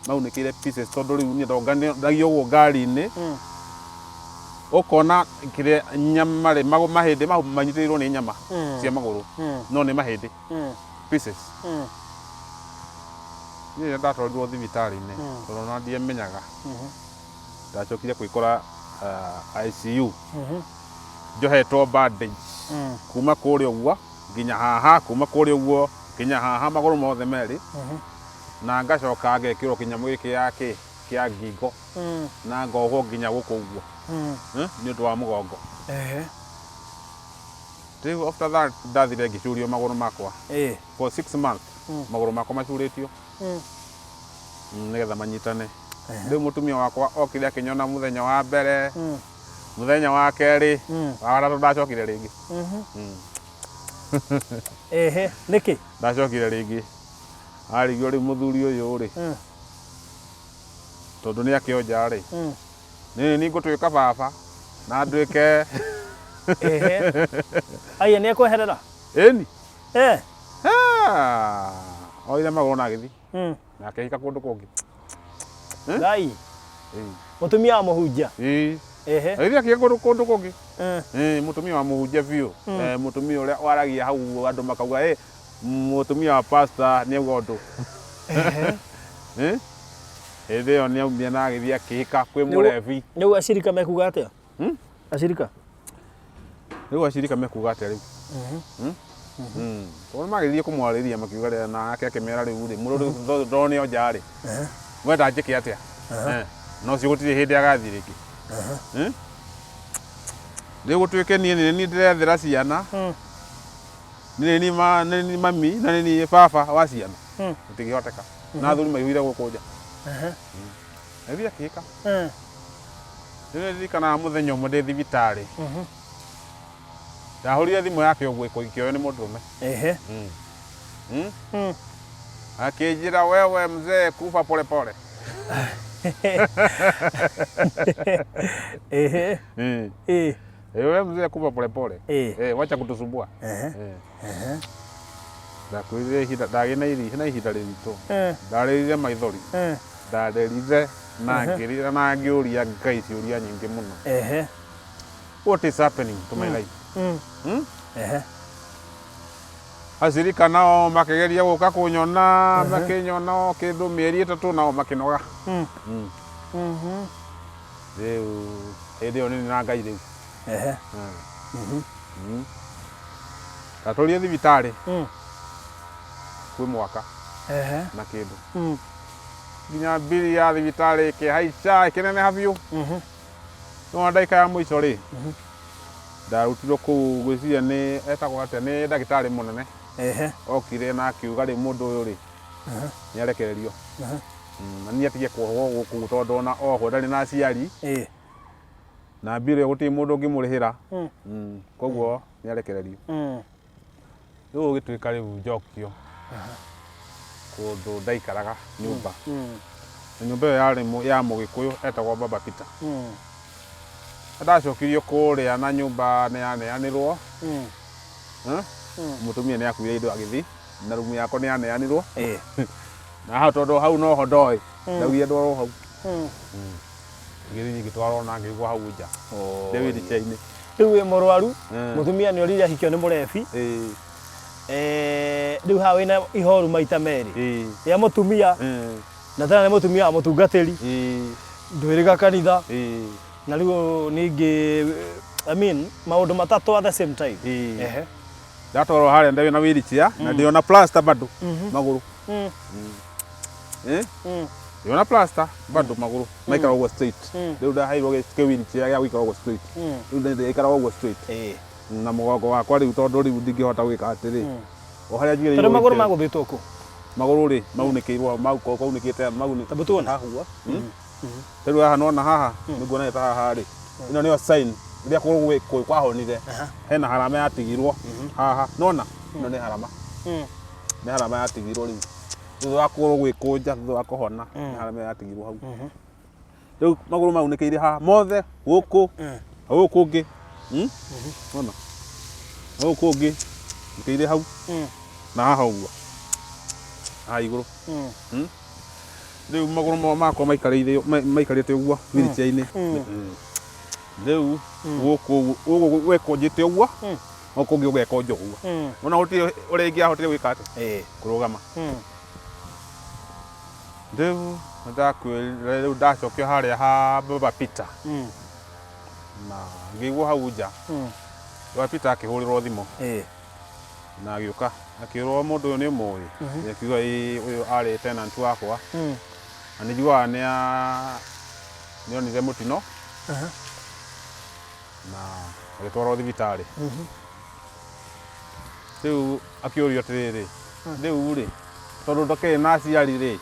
maunĩkĩire pieces, tondũ rĩu niĩ ndonganagio ũguo ngari-inĩ, ũkona kĩrĩa nyama rĩ, mahĩndĩ mau manyitĩrĩirwo nĩ nyama cia magũrũ, no nĩ mahĩndĩ pieces. Niĩ rĩrĩa ndatwarirwo thibitarĩ-inĩ, tondũ ona ndiamenyaga, ndacokire kwĩkora ICU, njohetwo bandage kuma kũrĩa ũguo nginya haha, kuma kũrĩa ũguo nginya haha, magũrũ mothe merĩ, na ngacoka ngekĩrwo kĩnyamũ gĩkĩ ya kĩ kĩa ngingo, na ngohwo nginya gũkũ ũguo, nĩ ũndũ wa mũgongo. Rĩu after that ndathire ngĩcurio magũrũ makwa for 6 months, magũrũ makwa macurĩtio nĩgetha manyitane. Rĩu mũtumia wakwa okire akĩnyona mũthenya wa mbere, mũthenya wa kerĩ, wa gatatũ ndacokire rĩngĩ.
Ehe, nĩkĩ?
Ndacokire rĩngĩ, arigio rĩu mũthuri ũyũ rĩ, tondũ nĩ akĩonja rĩ, nĩ nĩ ngũtuĩka baba na nduĩke.
Ehe, aya nĩ ekweherera?
Ĩni.
Eh.
Oire magũrũ na agĩthiĩ na akĩhika kũndũ kũngĩ.
Ngai.
Ĩĩ.
Mũtumia wa mũhunjia?
Ĩĩ. Agĩthiĩ akĩhika kũndũ kũngĩ. Ĩĩ, mũtumia wa mũhunjia biũ. Mũtumia ũrĩa waragia hau andũ makauga, "Ĩ, mũtumia wa pastor nĩ auga ũndũ." Eh? Hĩndĩ ĩyo nĩ aumire na agĩthiĩ akĩhika kwĩ mũrebi.
Rĩu acirika mekuga atĩa?
Hmm?
Acirika?
Rĩu acirika mekuga atĩa rĩu? Tondũ magĩthiĩ kũmwarĩria makiuga rĩ, nake akĩmera rĩu rĩ, mũndũ tondũ nĩ onja rĩ, mwenda njĩke atĩa? No ũcio gũtirĩ hĩndĩ agathiĩ rĩngĩ. Eh? Rĩu gũtuĩke niĩ nĩ niĩ ndĩrethera ciana, nĩ niĩ nĩ niĩ mami na nĩ niĩ baba wa ciana, gũtingĩhoteka. Na athuri maihũire gũkũ nja. Agĩthiĩ akĩhika. Rĩu nĩndirikanaga mũthenya ũmwe ndĩ thibitarĩ, ndahũrire thimũ yake ũguo, ĩkĩoywo nĩ mũndũrũme. Akĩnjĩra, "Wewe mzee, kufa polepole." "Wewe mzee, kufa polepole. Eh, wacha kutusumbua." Ndakwĩrire ihinda ndagĩ na ihinda rĩritũ. Ndarĩrire maithori. Ndarĩrire na ngĩrĩra na ngĩũria Ngai ciũria nyingĩ mũno. What is happening to my life? Hmm?
Ehe.
Acirika nao makĩgeria gũka kũnyona, makĩnyona o kĩndũ mĩeri 3, nao makĩnoga. Rĩu hĩndĩ ĩyo nĩ na Ngai rĩu. Ndatũrire thibitarĩ kwĩ mwaka na kĩndũ, nginya mbiri ya thibitarĩ ĩkĩhaica, ĩkĩneneha biũ. No ndagĩka ya mũico rĩ, ndarutirwo kũu ngwĩciria nĩ etagwo atĩa, nĩ ndagĩtarĩ mũnene. Okire na akiuga rĩ, mũndũ ũyũ rĩ, nĩ arekererio. Na niĩ atige kuohwo gũkũ tondũ ona ohwo ndarĩ na aciari. Na mbirũ ĩyo gũtirĩ mũndũ ũngĩmũrĩhĩra. Koguo nĩ arekererio. Rĩu gũgĩtuĩka rĩu njokio kũndũ ndaikaraga nyũmba. Na nyũmba ĩyo yarĩ ya mũgĩkũyũ etagwo Baba Peter. Ndacokirio kũrĩa na nyũmba nĩ yaneanirwo. Eh? Mũtumia nĩ akuire indo agĩthiĩ na rumu yakwa nĩ yaneanirwo. Na hau tondũ hau noho ndoĩ, ndaugire ndwarwo hau. Ngĩthiĩ ngĩtwarwo na ngĩigwo hau nja. Ndĩ wheelchair-inĩ.
Rĩu wĩ mũrwaru, mũtumia nĩ orire ahikio nĩ mũrebi. Rĩu haha wĩna ihoru maita merĩ. Rĩa mũtumia, na tena nĩ mũtumia wa mũtungatĩri, ndwĩrĩga kanitha, na rĩu ningĩ, I mean, maũndũ matatũ at the same time. Ehe.
Ndatwarwo harĩa ndĩ na wheelchair na ndĩ ona plaster bado magũrũ. Eh? Ndĩ ona plaster bado magũrũ maikara ũguo straight. Rĩu ndaheirwo kĩ wheelchair gĩa gũikara ũguo straight. Rĩu ndaikara ũguo straight. Na mũgongo wakwa rĩu tondũ rĩu ndingĩhota gwĩka atĩrĩ. O harĩa njigĩrĩirwo.
Tondũ magũrũ magũthĩtwo kũ?
Magũrũ rĩ maunĩkĩirwo kwaunĩkĩte maunĩkĩte.
Tabu tuone.
Haha ũguo. Rĩu haha nĩwona haha nĩnguona ta haha rĩ. Ĩno nĩyo sign rĩrĩa kũgũrũ kwahonire. Hena harama yatigirwo haha. Nĩwona? Ĩno nĩ harama. Nĩ harama yatigirwo rĩu. Thutha wa kũgũrũ gwĩkũnja thutha wa kũhona nĩ harama yatigirwo hau. Rĩu magũrũ maunĩkĩire haha mothe gũkũ gũkũ ũngĩ. Nĩwona? Gũkũ ũngĩ unĩkĩire hau na haha ũguo. Haha igũrũ. Rĩu magũrũ makwa maikarĩire maikarĩte ũguo wheelchair-inĩ. Rĩu gũkũ ũguo gwekũnjĩte ũguo gũkũ ũngĩ ũgekonja ũguo. Ona gũtirĩ ũrĩa ingĩahotire gwĩka atĩa? Kũrũgama. Rĩu ndakwĩrire rĩu ndacokio harĩa ha Baba Peter na ngĩigwo hau nja. Baba Peter akĩhũrĩrwo thimũ na agĩũka akĩrwo mũndũ ũyũ nĩ ũmũĩ? Akiuga ĩĩ ũyũ arĩ tenant wakwa na nĩ njiguaga nĩ onire mũtino na agĩtwarwo thibitarĩ. Rĩu akĩũrio atĩrĩrĩ, rĩu rĩ, tondũ ndakĩrĩ na aciari rĩ,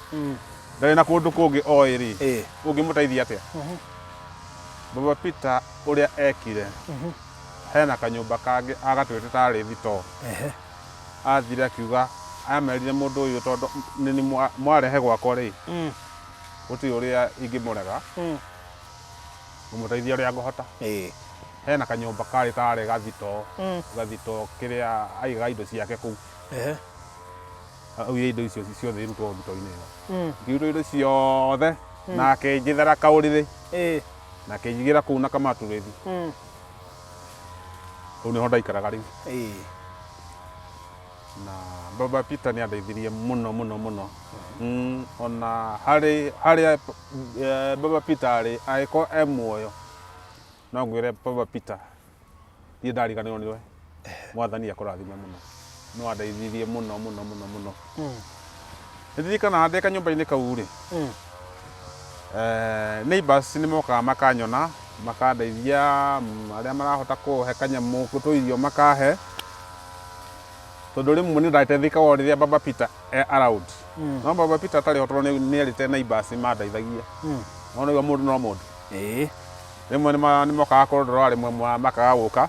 ndarĩ na kũndũ kũngĩ oĩ rĩ, ũngĩmũteithia atĩa? Baba Peter ũrĩa ekire, hena kanyũmba kangĩ agatuĩte tarĩ thitoo. Athire akiuga, amerire mũndũ ũyũ tondũ nĩ mwarehe gwakwa rĩ, gũtirĩ ũrĩa ingĩmũrega, ngũmũteithia ũrĩa ngũhota. Hena kanyũmba karĩ tarĩ gathitoo, gathitoo kĩrĩa aigaga indo ciake kũu. Augire indo icio ciothe irutwo thitoo-inĩ ĩyo. Ikĩrutwo indo ciothe na akĩnjethera kaũrĩrĩ na akĩnjigĩra kũu na kamaturĩthi. Hau nĩho ndaikaraga rĩu. Na Baba Peter nĩ andeithirie mũno mũno mũno. Ona harĩ harĩa Baba Peter arĩ angĩkorwo e muoyo no ngwĩre Baba Peter ndirĩ ndariganĩrwo nĩwe. Mwathani akũrathime mũno. Nĩ wandeithirie mũno mũno mũno mũno. Nĩ ndirikanaga ndĩ kanyũmba-inĩ kau rĩ, neighbours nĩ mokaga makanyona, makandeithia, arĩa marahota kũhe kanyamũ tũirio makahe, tondũ rĩmwe nĩ ndateithĩkaga o rĩrĩa Baba Peter e around. No Baba Peter atarĩ ho tondũ nĩ erĩte neighbours mandeithagie. No nĩ ũiguaga mũndũ no mũndũ. Rĩmwe nĩ mokaga kũndora rĩmwe makaga gũka.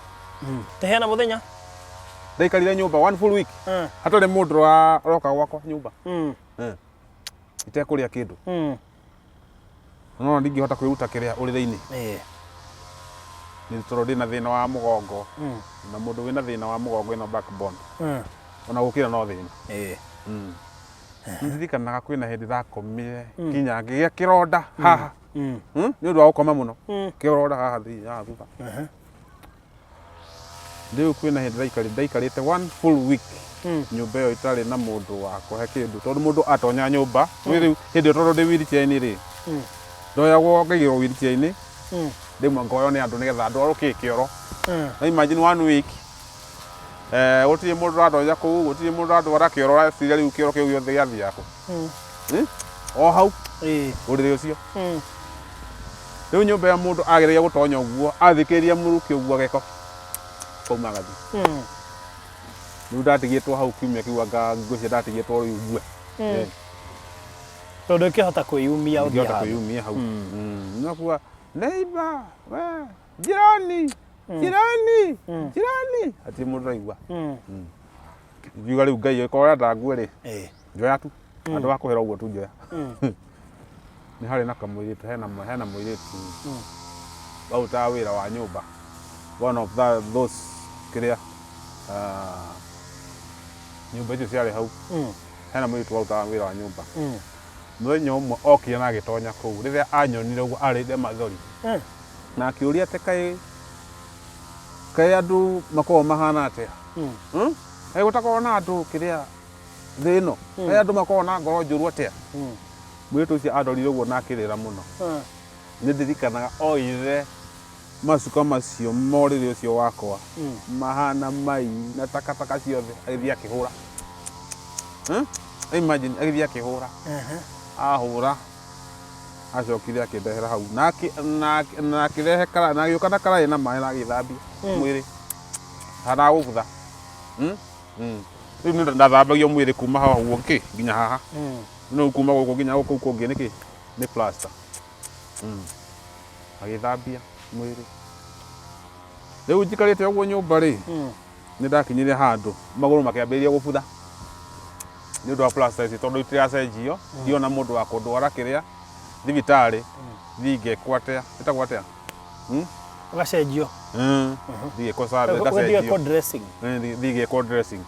Teheana mũthenya.
Ndaikarire nyũmba one full week hatarĩ mũndũ ũroka gwakwa nyũmba. Itekũrĩa kĩndũ. No ndingĩhota kwĩruta kĩrĩa ũrĩrĩ-inĩ. Nĩ tondũ ndĩna thĩna wa mũgongo. Na mũndũ wĩna thĩna wa mũgongo ĩno backbone. Ona gũkĩra no thĩna. Ndirikanaga kwĩna hĩndĩ ndakomire nginya ngĩgĩa kĩronda haha. Nĩ ũndũ wa gũkoma mũno. Kĩronda haha thĩinĩ haha thutha. Rĩu kwĩna hĩndĩ ndaikarĩte one full week nyũmba ĩyo ĩtarĩ na mũndũ wa kũhe kĩndũ tondũ mũndũ atonya nyũmba rĩu hĩndĩ ĩyo tondũ ndĩ wheelchair-inĩ rĩ ndoyagwo ngaigĩrwo wheelchair-inĩ rĩmwe ngoywo nĩ andũ nĩgetha ndwarwo kĩ kĩoro. Na imagine one week gũtirĩ mũndũ ũratonya kũu, gũtirĩ mũndũ ũratwara kĩoro, ũreciria rĩu kĩoro kĩu gĩothe gĩathiaga kũ? O hau ũrĩrĩ ũcio. Rĩu nyũmba ya mũndũ ageragia gũtonya ũguo, athikĩrĩria mũrukĩ ũguo ageka kauma agathiĩ. Rĩu ndatigĩtwo hau kiumia kĩu anga ngwĩciria ndatigĩtwo rĩu ngue.
Tondũ ĩkĩhota kwĩyumia ũthiĩ
Ndingĩhota
handũ.
kwĩyumia hau. No kuga neighbor, we jirani, jirani, jirani, hatirĩ mũndũ ũraigua. Ngiuga rĩu Ngai angĩkorwo ũrenda ngue rĩ, njoya tu. Handũ ha kũhera ũguo tu njoya. Nĩ harĩ na kamũirĩtu, hena mũirĩtu warutaga wĩra wa nyũmba, one of those kĩrĩa nyũmba icio ciarĩ hau. Hena mũirĩtu warutaga wĩra wa nyũmba. Mũthenya ũmwe okire na agĩtonya kũu, rĩrĩa anyonire ũguo arĩrire maithori na akĩũria atĩ kaĩ kaĩ andũ makoragwo mahana atĩa? Kaĩ gũtakoragwo na andũ kĩrĩa thĩ ĩno? Kaĩ andũ makoragwo na ngoro njũru atĩa? Mũirĩtu ũcio andorire ũguo na akĩrĩra mũno. Nĩ ndirikanaga oire macuka macio ma ũrĩrĩ ũcio wakwa mahana mai na takataka ciothe agĩthiĩ akĩhũra. Imagine agĩthiĩ akĩhũra. Ahũra acokire akĩndehera hau na akĩrehe karaĩ na agĩũka na karaĩ na maĩ na agĩthambia mwĩrĩ hana gũbutha. Rĩu nĩ ndathambagio mwĩrĩ kuma haha ũguo kĩ nginya haha. Rĩu kuma gũkũ nginya gũkũ kũngĩ nĩkĩ nĩ plaster. Agĩthambia mwĩrĩ. Rĩu njikarĩte ũguo nyũmba rĩ, nĩ ndakinyire handũ magũrũ makĩambĩrĩria gũbutha nĩ ũndũ wa plaster ici tondũ itiracenjio, ndiona mũndũ wa kũndwara kĩrĩa thibitarĩ, thiĩ ngekwo atĩa, ĩtagwo atĩa?
Ũgacenjio.
Thiĩ ngekwo surgery,
Ũgathiĩ
ngacenjio.
gwĩkwo dressing.
Thiĩ ngekwo dressing.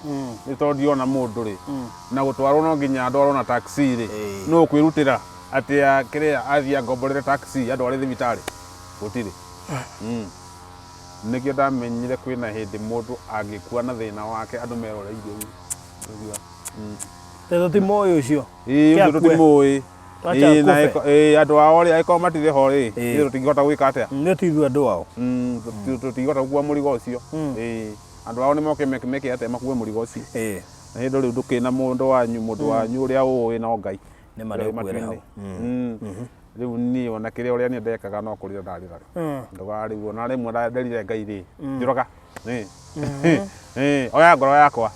Nĩ tondũ ndiona mũndũ rĩ, na gũtwarwo no nginya ndwarwo na taxi rĩ, nũ ũkwĩrutĩra atĩ kĩrĩa athiĩ angomborere taxi andware thibitarĩ? Gũtirĩ. Nĩkĩo ndamenyire kwĩna hĩndĩ mũndũ angĩkua na thĩna wake andũ meroreire ũguo.
Tondũ tũtimũĩ ũcio.
Ĩĩ
Ke
ũcio
akue.
tũtimũĩ.
Wacha
Ĩĩ na
akufe.
ĩĩ andũ ao rĩ angĩkorwo matirĩ ho rĩ, ithuĩ tũtingĩhota gwĩka atĩa?
Nĩ ti ithuĩ andũ ao.
Tũtingĩhota gũkua mũrigo ũcio. Ĩĩ andũ ao nĩ moke meke atĩa makue mũrigo ũcio. Na hĩndĩ rĩu ndũkĩrĩ na mũndũ wanyu, mũndũ wanyu ũrĩa ũĩ no Ngai.
Nĩ ma nĩ ũkuĩre hau.
Rĩu niĩ ona kĩrĩa ũrĩa niĩ ndekaga no kũrĩra ndarĩraga. Ndaugaga rĩu ona rĩmwe nderire Ngai rĩ, njũraga. Oya ngoro yakwa.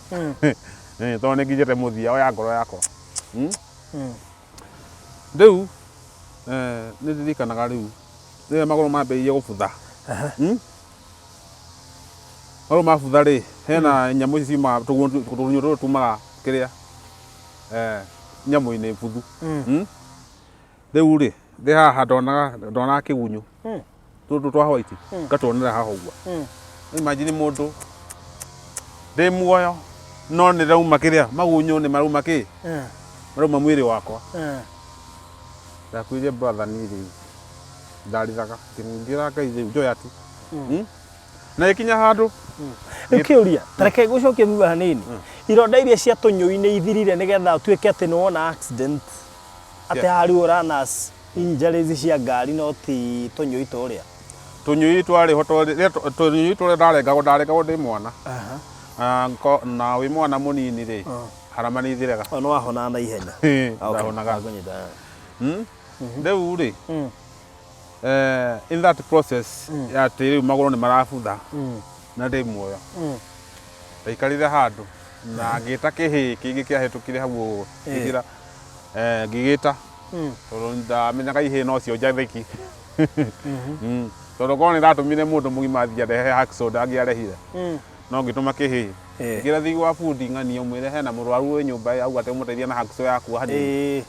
Tondũ nĩ nginyĩte mũthia, oya ngoro yakwa. Rĩu nĩ ndirikanaga rĩu rĩrĩa magũrũ mambĩrĩirie gũbutha. Magũrũ mabutha rĩ, hena nyamũ ici ciumaga, tũgunyũ tũtũ tumaga kĩrĩa nyamũ-inĩ buthu. Rĩu rĩ, ndĩ haha ndonaga ndonaga kĩgunyũ tũtũ twa white ngatuonera haha ũguo. Imagine mũndũ ndĩ muoyo no nĩ rauma kĩrĩa magunyũ nĩ marauma kĩ marauma mwĩrĩ wakwa. Ndakwĩrire brother niĩ rĩu ndarĩraga ngĩra Ngai rĩu njoya tu. Na ĩkinya handũ
Rĩu kĩũria, ta reke ngũcokie thutha hanini. Ironda iria cia tũnyũi nĩ ithirire nĩgetha ũtuĩke atĩ nĩ wona accident atĩ haha rĩu ũra nurse injuries cia ngari no ti tũnyũi tũrĩa?
Tũnyũi twarĩ ho tũnyũi tũrĩa ndarengagwo ndarengagwo ndĩ mwana. Na wĩ mwana mũnini rĩ, harama nĩ ithiraga.
O nĩ wahonaga na ihenya?
Ndahonaga. Rĩu rĩ, in that process ya atĩ rĩu magũrũ nĩ marabutha na ndĩ muoyo, ndaikarire handũ na ngĩta kĩhĩĩ kĩngĩ kĩahĩtũkire hau ũguo, ngĩkĩra ngĩgĩta tondũ ndamenyaga ihĩĩ nocio njathĩki. Tondũ korwo nĩ ndatũmire mũndũ mũgima athiĩ andehere hacksaw ndangĩarehire, no ngĩtũma kĩhĩĩ. Ngĩra thiĩ gwa bundi ng'ania ũmwĩre hena mũrwaru wĩ nyũmba auga atĩ ũmũteithie na hacksaw yaku hanini.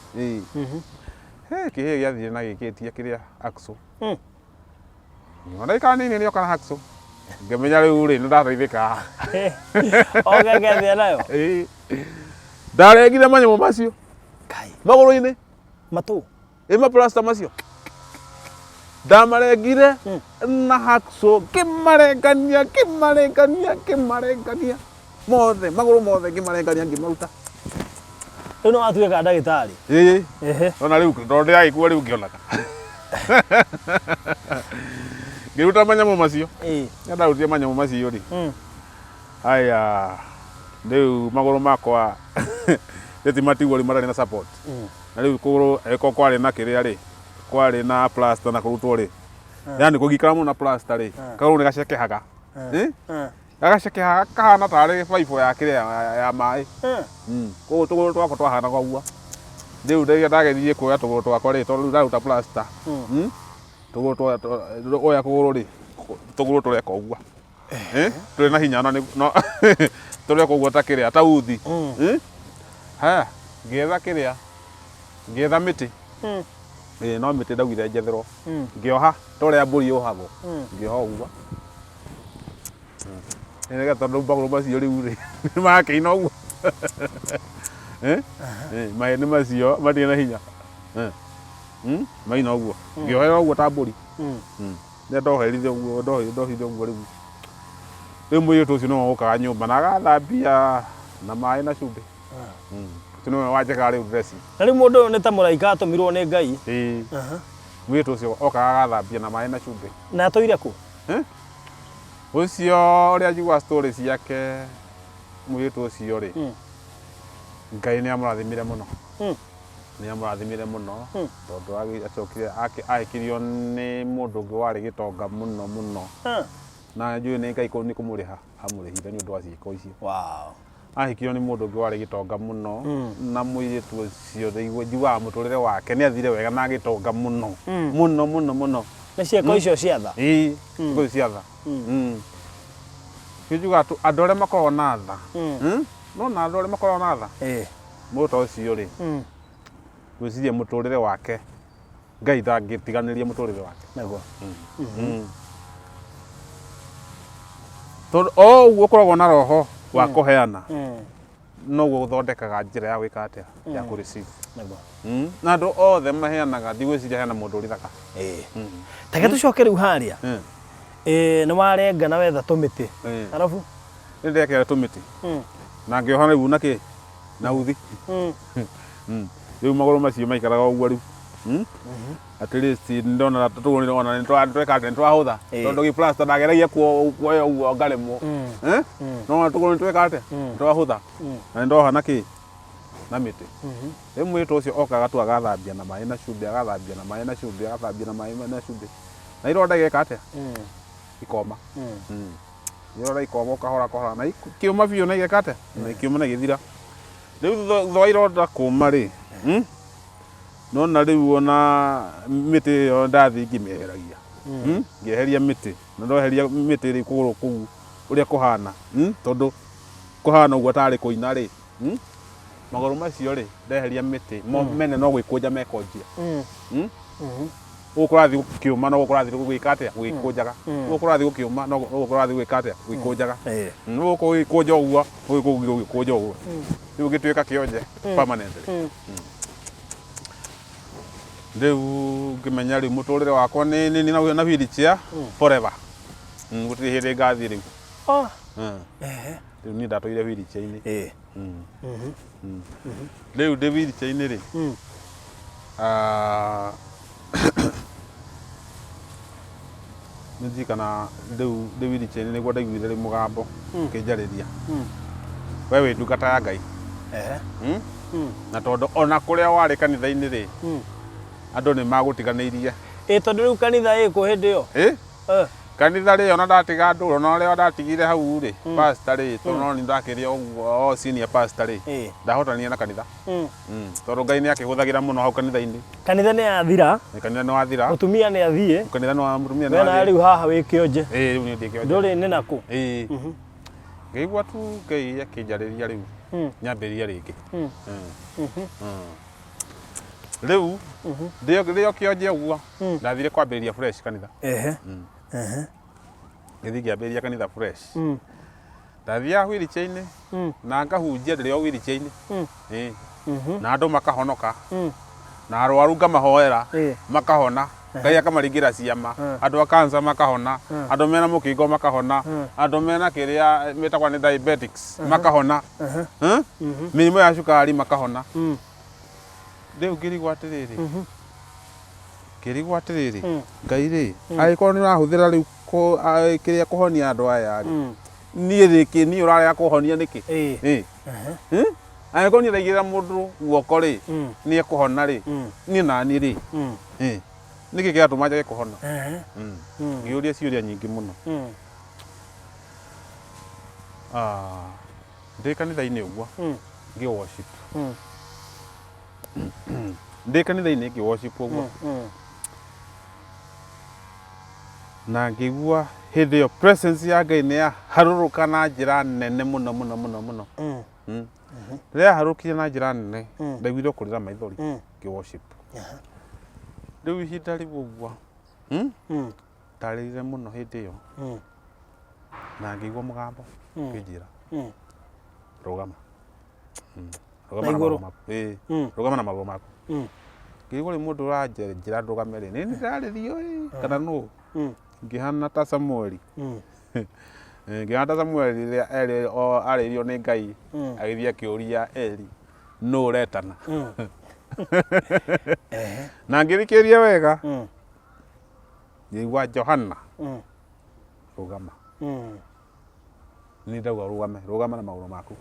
Kĩhĩĩ gĩathire na gĩkĩtia kĩrĩa hacksaw. Ndagĩka nini nĩoka na hacksaw. Ngĩmenya rĩu rĩ nĩ ndateithĩka.
Ũgekethia nayo?
Ndarengire manyamũ macio magũrũ-inĩ.
Matũ?
Ĩ maplasta macio. Ndamarengire na hacksaw ngĩmarengania ngĩmarengania ngĩmarengania mothe magũrũ mothe ngĩmarengania ngĩmaruta.
Rĩu nĩ watuĩka ndagĩtarĩ?
Ĩĩ. Ona rĩu tondũ ndĩragĩkua rĩu ngĩonaga. Ngĩruta manyamũ macio. Rĩrĩa ndarutire manyamũ macio rĩ, haya rĩu magũrũ makwa rĩu ti matigwo rĩu matarĩ na support. Na rĩu kũgũrũ angĩkorwo kwarĩ na kĩrĩa rĩ, kwarĩ na plaster na kũrutwo rĩ, Yani kũngĩikara mũno na plaster rĩ, kagũrũ nĩ gacekehaga. Eh? Gagacekeha kahana tarĩ baibũ ya kĩrĩa ya maĩ. Koguo tũgũrũ twakwa twahanaga ũguo. Rĩu ndageririe kuoya tũgũrũ twakwa rĩ, tondũ rĩu ndaruta plaster. Tũgũrũ oya kũgũrũ rĩ, tũgũrũ tũreka ũguo. Eh? Tũrĩ na hinya no no tũreka ũguo ta kĩrĩa ta uthi. Eh? Haya, ngĩetha kĩrĩa, ngĩetha mĩtĩ. Ĩĩ no mĩtĩ ndaugire njetherwo. Ngĩoha ta ũrĩa mbũri yohagwo. Ngĩoha ũguo. Nĩgetha tondũ magũrũ macio rĩu rĩ nĩ makĩina ũguo. Eh? Eh, mahĩndĩ macio matirĩ na hinya. Eh. Maina ũguo. Ngĩoherera ũguo ta mbũri. Rĩrĩa ndoherire ũguo ndohire ũguo rĩu rĩu mũirĩtu ũcio nĩwe ũkaga nyũmba na agathambia na maĩ na cumbĩ. Ũcio nĩwe wanjĩkaga rĩu dressing.
Na rĩu mũndũ ũyũ nĩ ta mũraika atũmirwo nĩ Ngai.
Ĩĩ. Mũirĩtu ũcio okaga agathambia na maĩ na cumbĩ.
Na atũire kũ?
Eh? Ũcio ũrĩa njiguaga story ciake mũirĩtu ũcio rĩ, Ngai nĩ amũrathimire mũno. Nĩ amũrathimire mũno tondũ acokire ahĩkirio nĩ mũndũ ũngĩ warĩ gĩtonga mũno mũno. Na njũĩ nĩ Ngai nĩ kũmũrĩha amũrĩhire nĩ ũndũ wa ciĩko icio.
Wow.
Ahikirio nĩ mũndũ ũngĩ warĩ gĩtonga mũno na mũirĩtu ũcio njiguaga mũtũrĩre wake nĩ athire wega na agĩtonga mũno mũno mũno mũno.
Nĩ ciĩko icio cia tha.
Ĩĩ, ciĩko icio cia tha. Nĩ njugaga andũ arĩa makoragwo na tha, no na andũ arĩa makoragwo na tha, mũndũ ta ũcio rĩ, ngwĩciria mũtũrĩre wake Ngai ndangĩtiganĩria mũtũrĩre wake.
Nĩguo.
Tondũ o ũguo ũkoragwo na roho wa kũheana, noguo ũthondekaga njĩra ya gwĩka atĩa, ya kũ receive.
Nĩguo.
Na andũ othe maheanaga, ndigwĩciria hena mũndũ ũrithaga.
Ĩĩ. Ta reke tũcoke rĩu harĩa. Ĩĩ, nĩ warenga na wetha tũmĩtĩ. Arabu?
Nĩ ndekera tũmĩtĩ. Na ngĩoha rĩu na kĩ? Na uthi. Rĩu magũrũ macio maikaraga ũguo rĩu. At least ndona tũgũrũ ona nĩ tweka atĩa, nĩ twahũtha. Tondũ gĩ plaster ndageragia kuoya ũguo ngaremwo. Eh? No tũgũrũ nĩ tweka atĩa? Nĩ twahũtha. Na nĩ ndoha na kĩ? Na mĩtĩ. Rĩu mũirĩtu ũcio okaga tu agathambia na maĩ na cumbĩ, agathambia na maĩ na cumbĩ, agathambia na maĩ na cumbĩ. Na ironda igeka atĩa? Ikoma. Ironda ikoma o kahora kahora na ikĩũma biũ na igeka atĩa? Na ikĩũma na igĩthira. Rĩu thutha wa ironda kũma rĩ, nona rĩu ona mĩtĩ ĩyo ndathiĩ ngĩmĩeheragia. Ngĩeheria mĩtĩ, na ndoheria mĩtĩ rĩ kũgũrũ kũu ũrĩa kũhana, tondũ kũhana ũguo tarĩ kũina rĩ, magũrũ macio rĩ, ndeheria mĩtĩ, mo mene no gwĩkũnja mekonjia. Gũkũ kũrathiĩ gũkĩũma no gũkũ kũrathiĩ gũgĩka atĩa? Gũgĩkũnjaga. Gũkũ kũrathiĩ gũkĩũma no gũkũ kũrathiĩ gũgĩka atĩa? Gũgĩkũnjaga. Gũkũ gũgĩkũnja ũguo, gũkũ gũgĩkũnja ũguo. Rĩu gĩtuĩka kĩonje permanently. Rĩu ngĩmenya rĩu mũtũrĩre wakwa nĩ nĩ nĩ na wheelchair forever. Gũtirĩ hĩndĩ ngathiĩ rĩu. Rĩu niĩ ndatũire wheelchair-inĩ. Rĩu ndĩ wheelchair-inĩ rĩ, ah, nĩ ndirikana rĩu ndĩ wheelchair-inĩ nĩguo ndaiguire rĩu mũgambo ũkĩnjarĩria. We wĩ ndungata ya Ngai. Na tondũ ona kũrĩa warĩ kanitha-inĩ rĩ, andũ nĩ magũtiganĩirie.
Ĩ tondũ rĩu kanitha ĩ kũ hĩndĩ ĩyo?
Ĩ? Kanitha rĩ, ona ndatiga andũ, ona ũrĩa ndatigire hau rĩ, pastor rĩ, tondũ no niĩ ndakĩrĩ o ũguo o senior pastor rĩ, ndahotanire na kanitha. Tondũ Ngai nĩ akĩhũthagĩra mũno hau kanitha-inĩ.
Kanitha nĩ yathira.
Kanitha nĩ wathira.
Mũtumia nĩ athiĩ.
Kanitha nĩ wa mũtumia nĩ
We nawe
wathiĩ.
rĩu haha wĩ kĩonje.
Ĩĩ rĩu niĩ ndĩ kĩonje.
Ndũrĩ nĩ nakũ.
Ĩĩ. Ngĩigua tu Ngai akĩnjarĩria rĩu nyambĩrĩrie rĩngĩ. Rĩu ndĩ o kĩonje ũguo ndathire kwambĩrĩria fresh kanitha. Ngĩthiĩ ngĩambĩrĩria kanitha fresh. Ndathiaga wheelchair-inĩ na ngahunjia ndĩrĩ o wheelchair-inĩ. Ĩĩ. Na andũ makahonoka. Na arwaru ngamahoera makahona. Ngai akamaringĩra ciama. Andũ a cancer makahona. Andũ mena mũkingo makahona. Andũ mena kĩrĩa metagwo nĩ diabetics makahona. Mĩrimũ ya cukari makahona. Rĩu ngĩrigwo atĩrĩrĩ, ngĩrigwo atĩrĩrĩ, Ngai rĩ, angĩkorwo nĩ ũrahũthĩra rĩu kĩrĩa kũhonia andũ aya rĩ, niĩ rĩkĩ niĩ ũrarega kũhonia nĩkĩ?
Ĩĩ.
Ĩĩ. Angĩkorwo niĩ ndaigĩrĩra mũndũ guoko rĩ, nĩ ekũhona rĩ, niĩ naniĩ rĩ? Ĩĩ. Nĩkĩ kĩratũma njage kũhona?
Ehe.
Ngĩũria ciũria nyingĩ mũno. Ah, ndĩ kanitha-inĩ ũguo ngĩ worship. Ndĩ kanitha-inĩ ngĩ worship ũguo na ngĩigua hĩndĩ ĩyo presence ya Ngai nĩ yaharũrũka na njĩra nene mũno mũno mũno mũno. Rĩrĩa yaharũrũkire na njĩra nene, ndaiguire o kũrĩra maithori ngĩ worship. Rĩu ihinda rĩu ũguo ndarĩrire mũno hĩndĩ ĩyo na ngĩigua mũgambo ũkĩnjĩra, "Rũgama. Rũgama
Na
na
igũrũ.
magũrũ maku." Ĩĩ. "Rũgama na magũrũ maku." Ngĩigua rĩu mũndũ ũranjĩra ndũgame rĩ, nĩ niĩ ndĩrarĩrio ĩ kana nũ? Ngĩhana ta Samueli. Ngĩhana ta Samueli rĩrĩa arĩirio nĩ Ngai, agĩthiĩ akĩũria Eli, "Nũ ũretana?" Na ngĩthikĩrĩria wega, ngĩigua, "Johana, rũgama." Nĩ ndauga ũrũgame, rũgama na magũrũ maku.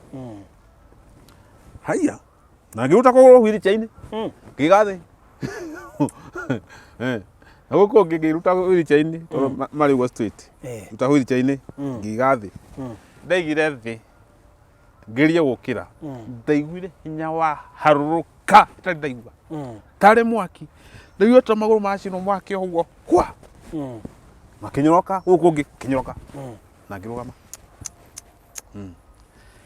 Haiya. Na ngĩruta kũgũrũ wheelchair-inĩ. Ngĩiga thĩ. Na gũkũ ũngĩ ngĩruta wheelchair-inĩ tondũ marĩ ũguo straight. Ruta wheelchair-inĩ, ngĩiga thĩ. Ndaigire thĩ, ngerie gũkĩra, ndaiguire hinya wa harũrũka itarĩ ndaigua. Tarĩ mwaki. Ndaiguire ta magũrũ macinwo mwaki o ũguo. Hwa! Makĩnyoroka, gũkũ ũngĩ kĩnyoroka. Na ngĩrũgama.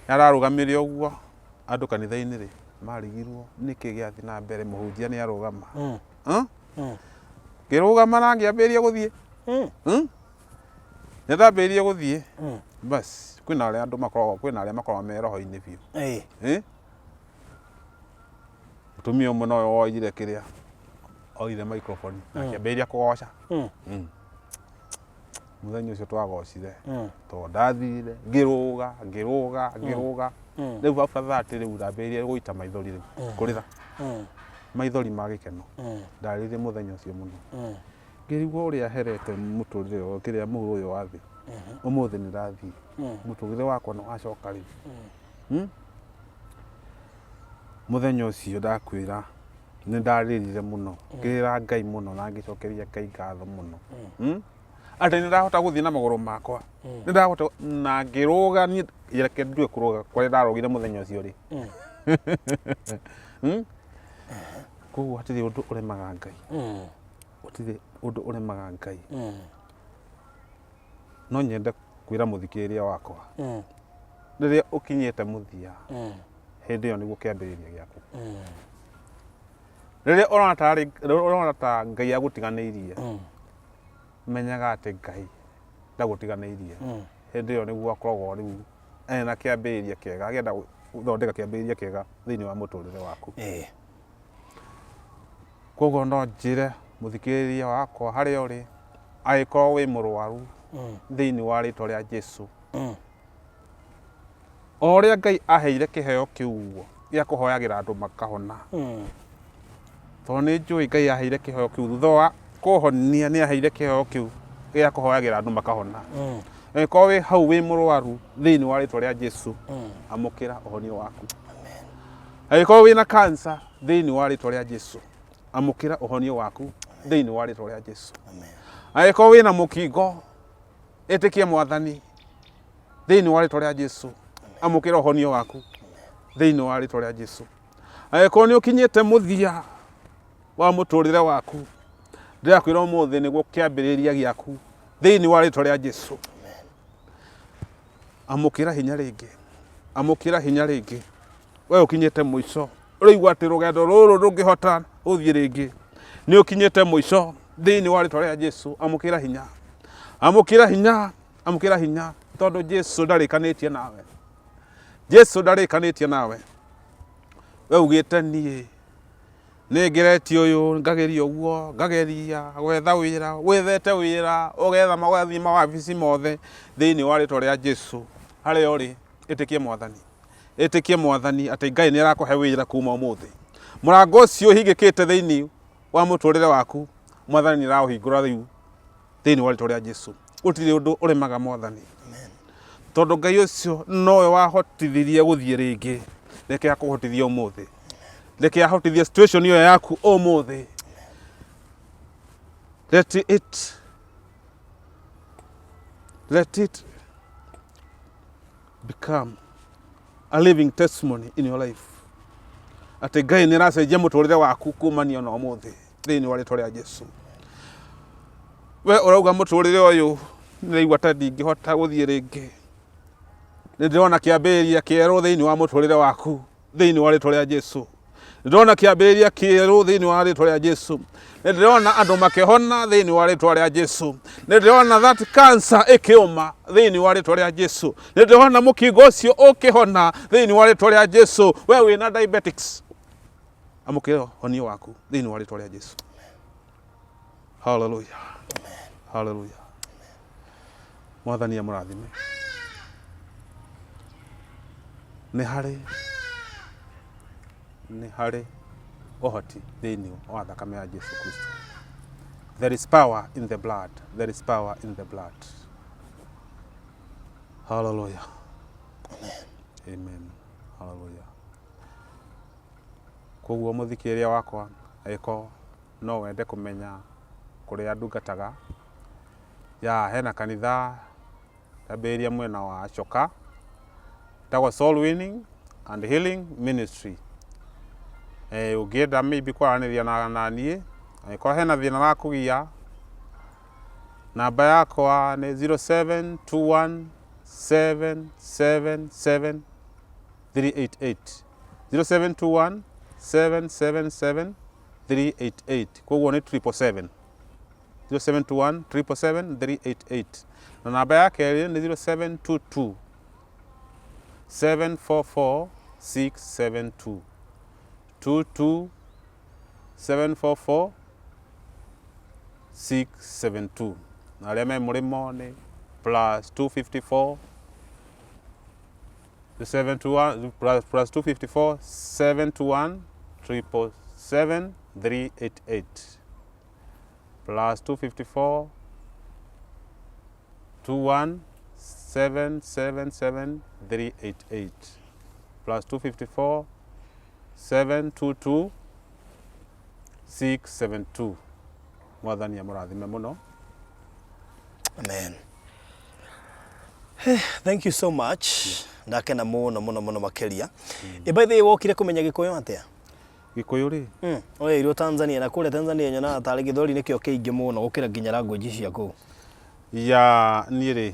Ararũgamire ũguo, andũ kanitha-inĩ rĩ, marigirwo nĩkĩ gĩathiĩ na mbere, mũhunjia nĩ arũgama. Ngĩrũgama na ngĩambĩrĩria gũthiĩ. Nĩ ndambĩrĩirie gũthiĩ. Bas, kwĩna arĩa andũ makoragwo, kwĩna arĩa makoragwo me roho-inĩ biũ. Eh? Mũtumia ũmwe nowe woire kĩrĩa, oire microphone na akĩambĩrĩria kũgoca. Mũthenya ũcio twagocire, tondũ ndathire ngĩrũga ngĩrũga ngĩrũga. Rĩu after that rĩu ndambĩrĩirie gũita maithori rĩu, kũrĩra maithori ma gĩkeno. Ndarĩrire mũthenya ũcio mũno, ngĩrigwo ũrĩa herete mũtũrĩre ũyũ, kĩrĩa mũhuro ũyũ wa thĩ. Ũmũthĩ nĩ ndathiĩ, mũtũrĩre wakwa nĩ wacoka rĩu. Mũthenya ũcio ndakwĩra nĩ ndarĩrire mũno, ngĩrĩra Ngai mũno na ngĩcokeria Ngai ngatho mũno. Atĩ nĩ ndahota gũthiĩ na magũrũ makwa, nĩ ndahota na ngĩrũga niĩ. Reke ndue kũrũga kũrĩa ndarũgire mũthenya ũcio rĩ. Koguo hatirĩ ũndũ ũremaga Ngai, gũtirĩ ũndũ ũremaga Ngai. No nyende kwĩra mũthikĩrĩria wakwa, rĩrĩa ũkinyĩte mũthia, hĩndĩ ĩyo nĩguo kĩambĩrĩria gĩaku. Rĩrĩa ũrona tarĩ ũrona ta Ngai agũtiganĩirie, menyaga atĩ Ngai ndagũtiganĩirie. Hĩndĩ ĩyo nĩguo akoragwo rĩu ena kĩambĩrĩria kĩega, agĩenda gũthondeka kĩambĩrĩria kĩega thĩinĩ wa mũtũrĩre waku. Koguo no njĩre mũthikĩrĩria wakwa harĩa ũrĩ, angĩkorwo wĩ mũrwaru, thĩinĩ wa rĩtwa rĩa Jesu, o ũrĩa Ngai aheire kĩheo kĩu ũguo gĩa kũhoyagĩra andũ makahona, tondũ nĩ njũĩ Ngai aheire kĩheo kĩu thutha wa kũhonia, nĩ aheire kĩheo kĩu gĩa kũhoyagĩra andũ makahona. Angĩkorwo wĩ hau wĩ mũrwaru, thĩinĩ wa rĩtwa rĩa Jesu, amũkĩra ũhonio waku. Angĩkorwo wĩna cancer, thĩinĩ wa rĩtwa rĩa Jesu, amũkĩra ũhonio waku thĩinĩ wa rĩtwa rĩa Jesu. Angĩkorwo wĩna mũkingo, ĩtĩkia Mwathani thĩinĩ wa rĩtwa rĩa Jesu, amũkĩra ũhonio waku thĩinĩ wa rĩtwa rĩa Jesu. Angĩkorwo nĩ ũkinyĩte mũthia wa mũtũrĩre waku, ndĩrakwĩra ũmũthĩ nĩguo kĩambĩrĩria gĩaku thĩinĩ wa rĩtwa rĩa Jesu. Amũkĩra hinya rĩngĩ, amũkĩra hinya rĩngĩ. We ũkinyĩte mũico, ũraigua atĩ rũgendo rũrũ ndũngĩhota gũthiĩ rĩngĩ, nĩ ũkinyĩte mũico thĩinĩ wa rĩtwa rĩa Jesu. Amũkĩra hinya, amũkĩra hinya, amũkĩra hinya, tondũ Jesu ndarĩkanĩtie nawe. Jesu ndarĩkanĩtie nawe. We ugĩte niĩ nĩ ngeretie ũyũ, ngageria ũguo, ngageria gwetha wĩra, wethete wĩra, ũgetha ũgathiĩ mawabici mothe. Thĩinĩ wa rĩtwa rĩa Jesu, harĩa ũrĩ, ĩtĩkie Mwathani, ĩtĩkie Mwathani atĩ Ngai nĩ arakũhe wĩra kuma ũmũthĩ. Mũrango ũcio ũhingĩkĩte thĩinĩ wa mũtũrĩre waku, Mwathani nĩ araũhingũra rĩu thĩinĩ wa rĩtwa rĩa Jesu. Gũtirĩ ũndũ ũremaga Mwathani, tondũ Ngai ũcio nowe wahotithirie gũthiĩ rĩngĩ. Reke akũhotithie ũmũthĩ, reke ahotithie situation ĩyo yaku ũmũthĩ. Let it let it become a living testimony in your life atĩ Ngai nĩ aracenjia mũtũrĩre waku kumania na ũmũthĩ thĩinĩ wa rĩtwa rĩa Jesu. We ũrauga mũtũrĩre ũyũ nĩraigua ta ndingĩhota gũthiĩ rĩngĩ, nĩ ndĩrona kĩambĩrĩria kĩerũ thĩinĩ wa mũtũrĩre waku thĩinĩ wa rĩtwa rĩa Jesu. Ndĩrona kĩambĩrĩria kĩerũ thĩinĩ wa rĩtwa rĩa Jesu. Nĩ ndĩrona andũ makĩhona thĩinĩ wa rĩtwa rĩa Jesu. Nĩ ndĩrona that cancer ĩkĩũma thĩinĩ wa rĩtwa rĩa Jesu. Nĩ ndĩrona mũkingo ũcio ũkĩhona thĩinĩ wa rĩtwa rĩa Jesu. We wĩna diabetics, amũkĩra ũhonio waku thĩinĩ wa rĩtwa rĩa Jesu. Hallelujah. Hallelujah. Mwathani amũrathime. Nĩ harĩ nĩ harĩ ũhoti thĩinĩ wa thakame ya Jesu Kristo. There is power in the blood. There is power in the blood. Hallelujah. Amen. Hallelujah. Koguo mũthikĩrĩria wakwa angĩkorwo no wende kũmenya kũrĩa ndungataga, ya hena kanitha ndambĩrĩria mwena wa Choka ĩtagwo Soul Winning and Healing Ministry. Eh, ũngĩenda maybe kwaranĩria na naniĩ angĩkorwo hena thĩna wakũgia, namba yakwa nĩ 0721 777 388, 0721 777 388, koguo nĩ 777, 0721 777 388. Na namba ya kerĩ nĩ 0722 744 672, 22 744 672. Na arĩa me mũrĩmo nĩ plus 254 721, plus 254 721 777 388, plus 254 21 777 388, plus 254 722 672. Mwathani amũrathime mũno.
Amen. Thank you so much. Ndakena mũno mũno mũno makĩria. Ĩ by the way, wokire kũmenya Gĩkũyũ atĩa?
Gĩkũyũ rĩ?
Oeirwo Tanzania, na kũrĩa Tanzania nyonaga tarĩ Gĩthweri nĩkĩo kĩingĩ mũno gũkĩra nginya language cia kũu.
Ya niĩ rĩ,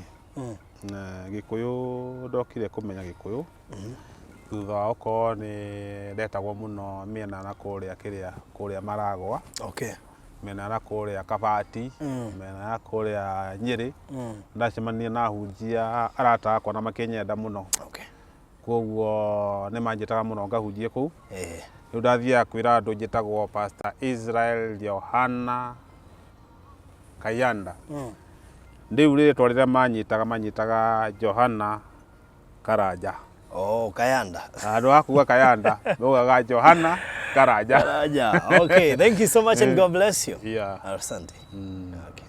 Gĩkũyũ ndokire kũmenya Gĩkũyũ thutha wa gũkorwo nĩ ndetagwo mũno mĩena na kũrĩa kĩrĩa kũrĩa Maragwa, mĩena na kũrĩa Kabati, mĩena ya kũrĩa Nyĩrĩ. Ndacemania na ahunjia arata akwa na makĩnyenda mũno. Koguo nĩ manjĩtaga mũno ngahunjie kũu. Rĩu ndathiaga kwĩra andũ njĩtagwo Pastor Israel Yohana Kayanda. Rĩu rĩtwa rĩrĩa manyitaga manyitaga Johana Karanja.
Oh, Kayanda.
Handũ ha kuga Kayanda, maugaga Johana Karanja.
Karanja. Okay, thank you so much and God bless you.
Yeah.
Asante. Okay.